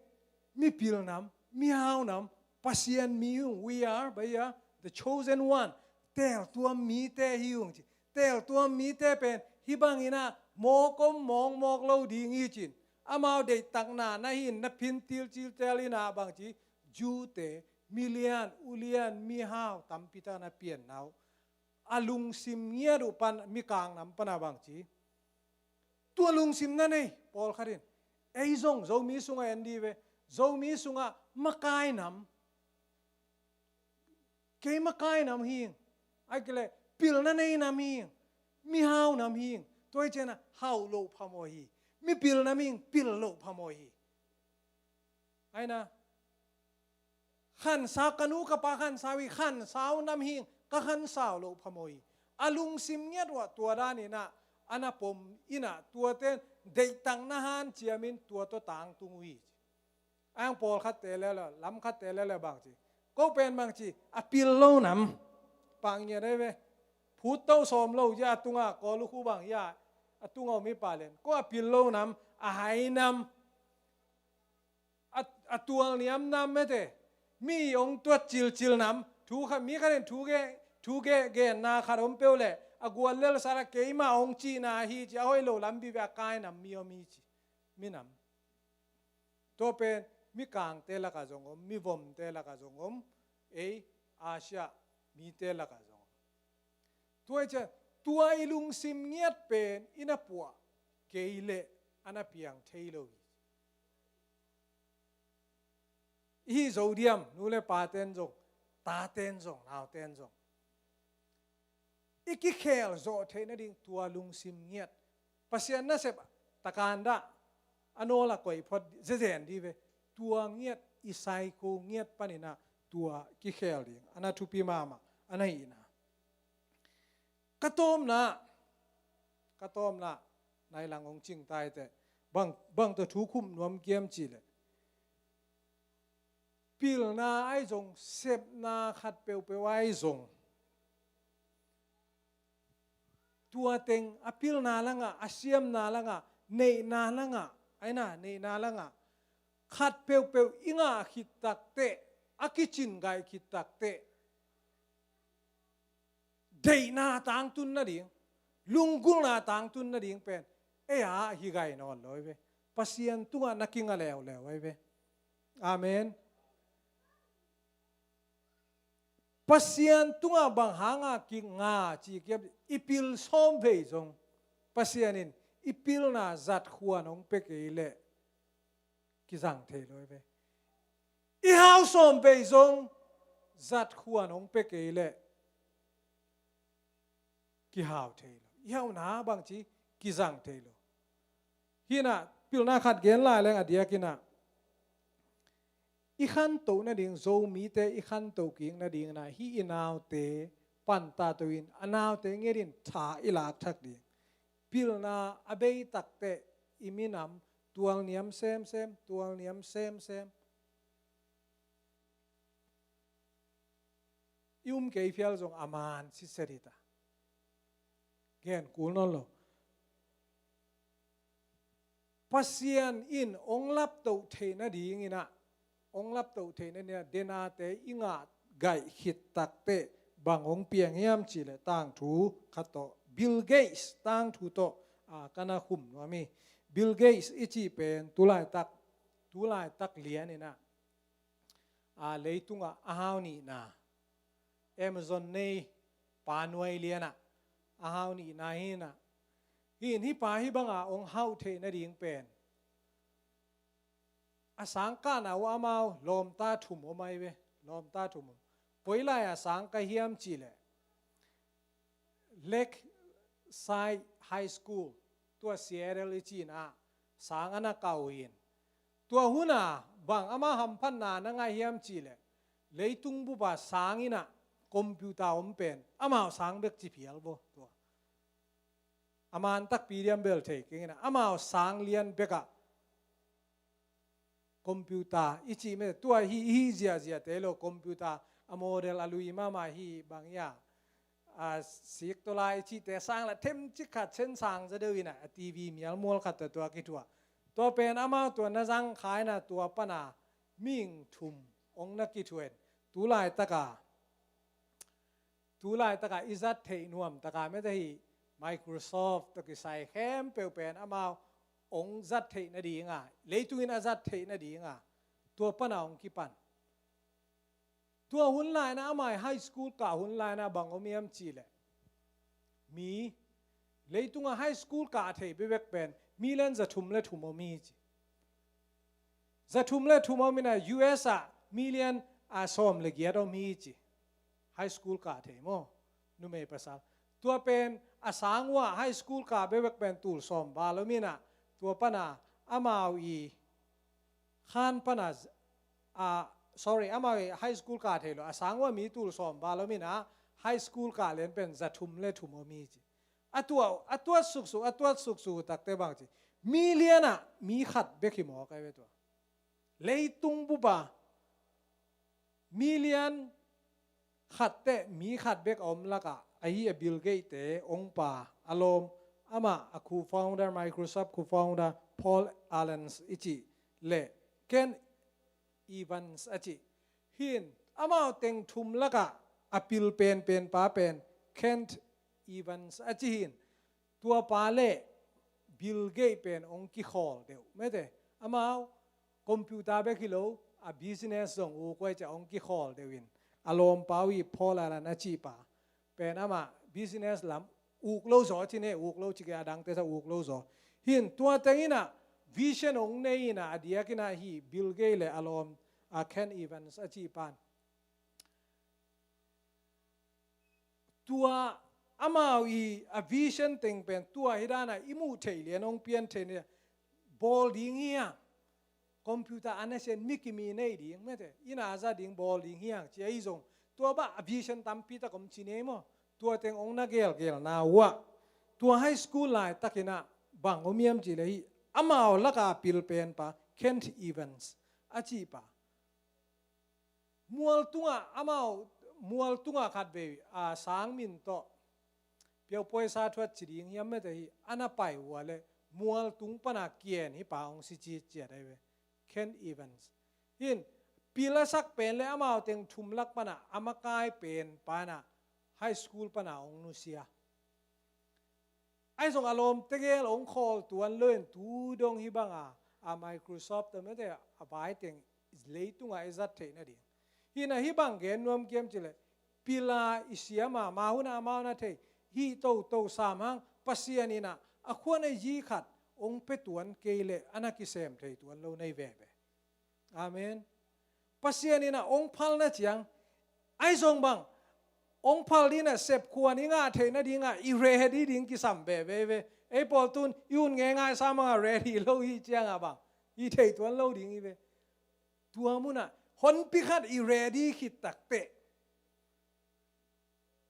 mipil nam, mihau nam, Pasian mi hi ung, we are, we are the chosen one. Teeltuam mite hi ung ci. Teeltuam mite pen hih banginah mawk om mawk mawk lo ding hi cin. Amau deihtakna na hin na phin tilciltel inah bangci Jew-te milian ulian mihau tampi tak na pianna uh a lungsim ngiat uh pan mikang nam pana bangci. Tua lungsim na nei pawlkhat in ei zong Zomi sungah en di ve. Zomi sungah makai nam. Kei makai nam hing. Ai kile pilna nei nam hing. Mihau nam hing. Tua hi cianah hau loh phamaw hi. Mipil nam hing, pil loh phamaw hi. Aina khansau, ka nu ka pa khansau hi, khansau nam hing, ka khansau loh phamaw hi. A lungsim ngiat uh ah tua daninah a na pom inah tuate deihtak na hanciamin tua tawh tangtung uh hi. Ang pawlkhatte lele, lamkhatte lele bangci, ko pen bangci a pil lo nam. Pah ngiat ei ve. Phut to sawm lo hia a tungah kawl uh khu bang hia a tungah om hi pah lian, ko a pil lo nam, a hai nam. A, a tual niam nam mete. Mi hong tuat cilcil nam. Thu khat, mi khat in thu ge, thu ge genna khat om peuh leh a gual lel sala keima hong cihna hi ci, a hoih lo lam bive a kai nam mi om hi ci. Minam. Tua pen mikangte lakah zong om, mivomte lakah zong om, ei Asia mite lakah zong om. Tua hi ciah tua i lungsim ngiat pen i na puah kei leh a na piang thei lo hi. I hih zo diam, nu le paten zong, taten zong, nauten zong. I kikhel zawh theih nading tua lungsim ngiat. Pasian nasep takan dah a nawla koih phot zezen di ve. Tua ngiat, i psycho ngiat paninah tua kikhel ding a na thupi mahmah a na hihna. Ka tawmna, ka tawmna nai lang hong cing taite. Bang, bang tawh thu khum nuam kiam cihleh, pilna ai zong, sepna khat peuhpeuh ai zong, tua teng a pilna langah, a siamna langah, neihna langah, aina neihna langah khat peuhpeuh i ngah khit takteh a kicin gaih khit takteh, deihna tangtun nading, lunggulhna tangtun nading pen ei a hi gai nawn lo ahi ve. Pasian tungah na kinga leuleu ahi ve. Amen. Pasian tungah bang hanga kinga ci kiam, i pil sawm vei zong Pasian in i pilna zat khuan hong pia kei leh kizang thei lo ahi ve. I hau sawm vei zong zat khuan hong pia kei leh kihau thei lo. I hauna bangci kizang thei lo. Hinah pilna khat gen lai leng a diakinah i khantoh nading, Zomite i khantoh kik nadinginah hih i naute pantah to in a naute ngetin tha i lak thak ding. Pilna a bei takteh i minam tualniam semsem, tualniam semsem. I um kei phial zong a man sitset hi ta. Gen kul nawn lo. Pasian in hong laptoh theih nadinginah, hong laptoh theih nadinginah denate i ngah gaih khit takteh bang hong piang hiam cihleh tangthu khat tawh, Bill Gates tangthu tawh a, ka na khum nuam hi. Bill Gates i cih pen tulaitak, tulaitak lianinah a, leitungah a hau nihna, Amazon nei pa nuai lianah a hau nihna hinah. Hin hih pa hih banga hong hauh theih nading pen a sang kahna uh amau lawmta thum om ahi ve. Lawmta thum om. Koi lai-a sang ka hiam cihleh Lakeside High School, tua Seattle i cinah sang a na kah uh hin. Tua huna bang ama hamphatna na ngah hiam cihleh leitung bupa sanginah computer om pen amau sang bek ci phial bo tua. A man takpi diam bel thei kenginah amau sang lian bekah computer i cih mete tua hi, hi ziahziahte lo, computer a model a lui mahmah hi bang ia. A, sik tawh lai i cihte sang la themcik khat sen sang za deuh inah a TV mialmual khat tawh tua kithuah. Tua pen amau tua na zang kha inah tua pana mihing thum hong na kithuah in tulaitaka tulaitaka i zat theih nuamtaka mete hi Microsoft tawh kisai khempeuh pen amau hong zat theih nadinga, leitungin a zat theih nadinga tua pana hong kipan. Tua hun laina amai high school kah hun laina bang om hiam cihleh mi leitunga high school kah thei bekbek pen million za thum le thum om hi ci. Za thum le thum om inah U S ah million a sawm le giat om hi ci. High school kah thei maw? Numei pasal. Tua pen a sang uh ah high school kah bekbek pen tul sawm val om inah tua pana amau i khan pana a, sorry, amau i high school kah thei lo a sang uh ah mi tul sawm val om inah high school kah lian pen za thum le thum om hi ci. A tua, a tuat suksuk, a tuat suksuk takte bang ci. Million ah mi khat bek hi mawk ahi ve tua. Leitung bupa million khat teh mi khat bek a om lakah ahi a Bill Gates te ong pa a lawm amah a co-founder, Microsoft co-founder Paul Allen i cih le Ken Evans a cih hin amau teng thum lakah a pil penpen pa pen Kent Evans a cih hin tua pa le Bill Gates pen ong kikhawl deuh mete. Amau computer bek hi lo a business zong uk uai ciah ong kikhawl deuh in a lawmpa uh hi Paul Allen a cih pa pen amah business lam uk lo zaw ci ne uk lo ci kei a dangte sa uk lo zaw. Hin tua teng inah vision ong nei inah a diak inah hi Bill Gates le a lawm a Ken Evans a cih pan tua amau i a vision teng pen tua hi dana i muh theih lian ong pian theih nia bawl ding hi a computer a na sen mi kimi nei ding mete ina a za ding bawl ding hi a ci ahi zong tua bah a vision tampi tak om ci nei maw tua teng ong na gelgel na uah tua high school lai takinah bang om hiam ci le hi amau laka pil pen pa Kent Evans a cih pa mual tungah amau mual tungah khat vei a sang min tawh piaupuai sa thuat ci ding hiam mete hi a na pai ua le mual tung pana kian hi pa ong si ci ciat ahi ve Ken Evans hin Pil a sak pen le amau teng thum lak pana a makai pen pana high school pana hong nusia. Ahi zong a lawm tegel hong khawl tuan lo in tu dong hih banga a Microsoft a mete a vai teng leitunga i zat theih nading. Hina hih bang gen nuam kiam cileh pila i siama mahuna amau na thei hih toto sam hang Pasian ina a khuan a yi khat hong pe tuan kei leh a na kisem thei tuan lo nei veve. Amen. Pasian ina hong phalna ciang ahi zong bang hong phal dina sep khuan i ngah theih nadinga i ready ding kisam veve ve. Ei pawl tun i hun ngei ngai sa manga ready lo hi cianga bang i thei tuan lo ding i ve. Tua muna honpi khat i ready khit takteh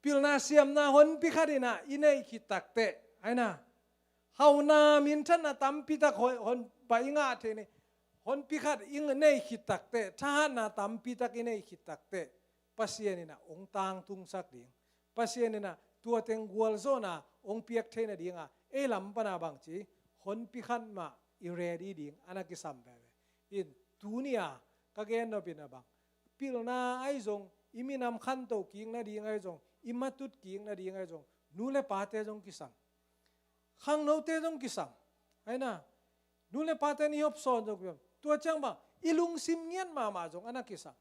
pilna siamna honpi khat ina i neih khit takteh aina hauna minthanna tampitak hon, hon pa i ngah thei ni. Honpi khat i neih khit takteh thahatna tampitak i neih khit takteh Pasian ina hong tangtungsak ding. Pasian ina tua teng gualzawhna hong piak theih nadinga ei lam pana bangci honpi khat mah i ready ding a na kisam veve. In tunia ka gen nopina bang pilna ahi zong i minam khanto kik nading ahi zong i matut kik nading ahi zong nu le pate zong kisam. Khangnote zong kisam. Aina nu le pate ni hopsawn zong kisam. Tua ciang bang i lungsim ngiat mahmah zong a na kisam.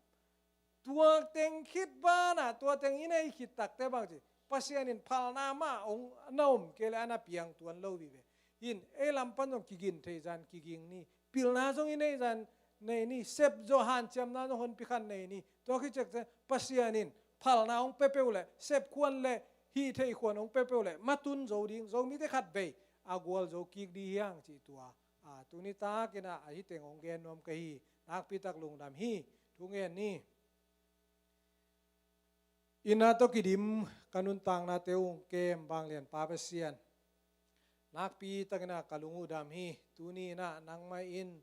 Tua teng khit bana tua teng i nei khit takte bangci Pasian in phalna mah hong na om kei le a na piang tuan lo vive. In ei lam pan zong kigin thei zan kiging ni. Pilna zong i nei zan nei ni. Sep zaw hanciamna zong honpi khan nei ni. Tua khit ciang Pasian in phalna hong pepeuh le sep khuan le hih thei khuan hong pepeuh le matun zo ding Zomite khat vei a gual zo kik di hiang cih tua. A tuni takin a ahi teng hong gen nuam ka hi. Nakpitak lungdam hi. Thu ngen ni. Ina tawh kidim ka nuntaknate uh hong kem vanglian Pa Pasian. Nakpi takin a ka lung uh dam hi. Tuni in a nangmah in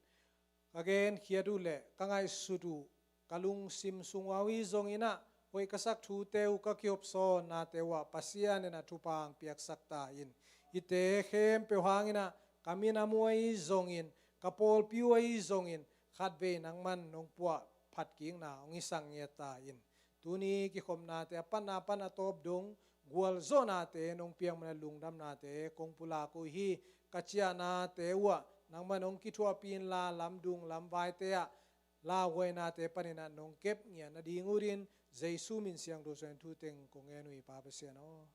ka genkhiat uh le ka ngaihsut uh ka lungsim sung uh ahi zongin a hoih ka sak thute uh ka kihopsawnnate uh ah Pasian in a thupha hong piaksak ta in. Hihte khempeuh hangin a ka minam uh ahi zongin ka pawlpi uh ahi zongin khatvei nangman nong puah phat kikna hong hisak ngiat ta in. Tuni kikhopnate a patna pan a tawp dong gualzawhnate nong piak mana lungdamnate kong pulak uh hi. Ka ciahnate uh ah nangman hong kithuahpih inla lamdung lamvaite ah lauhuainate panin a nong kep ngiat nading uh in Jesu min siangtho suangin thu teng kong ngen uh hi Pa Pasian aw.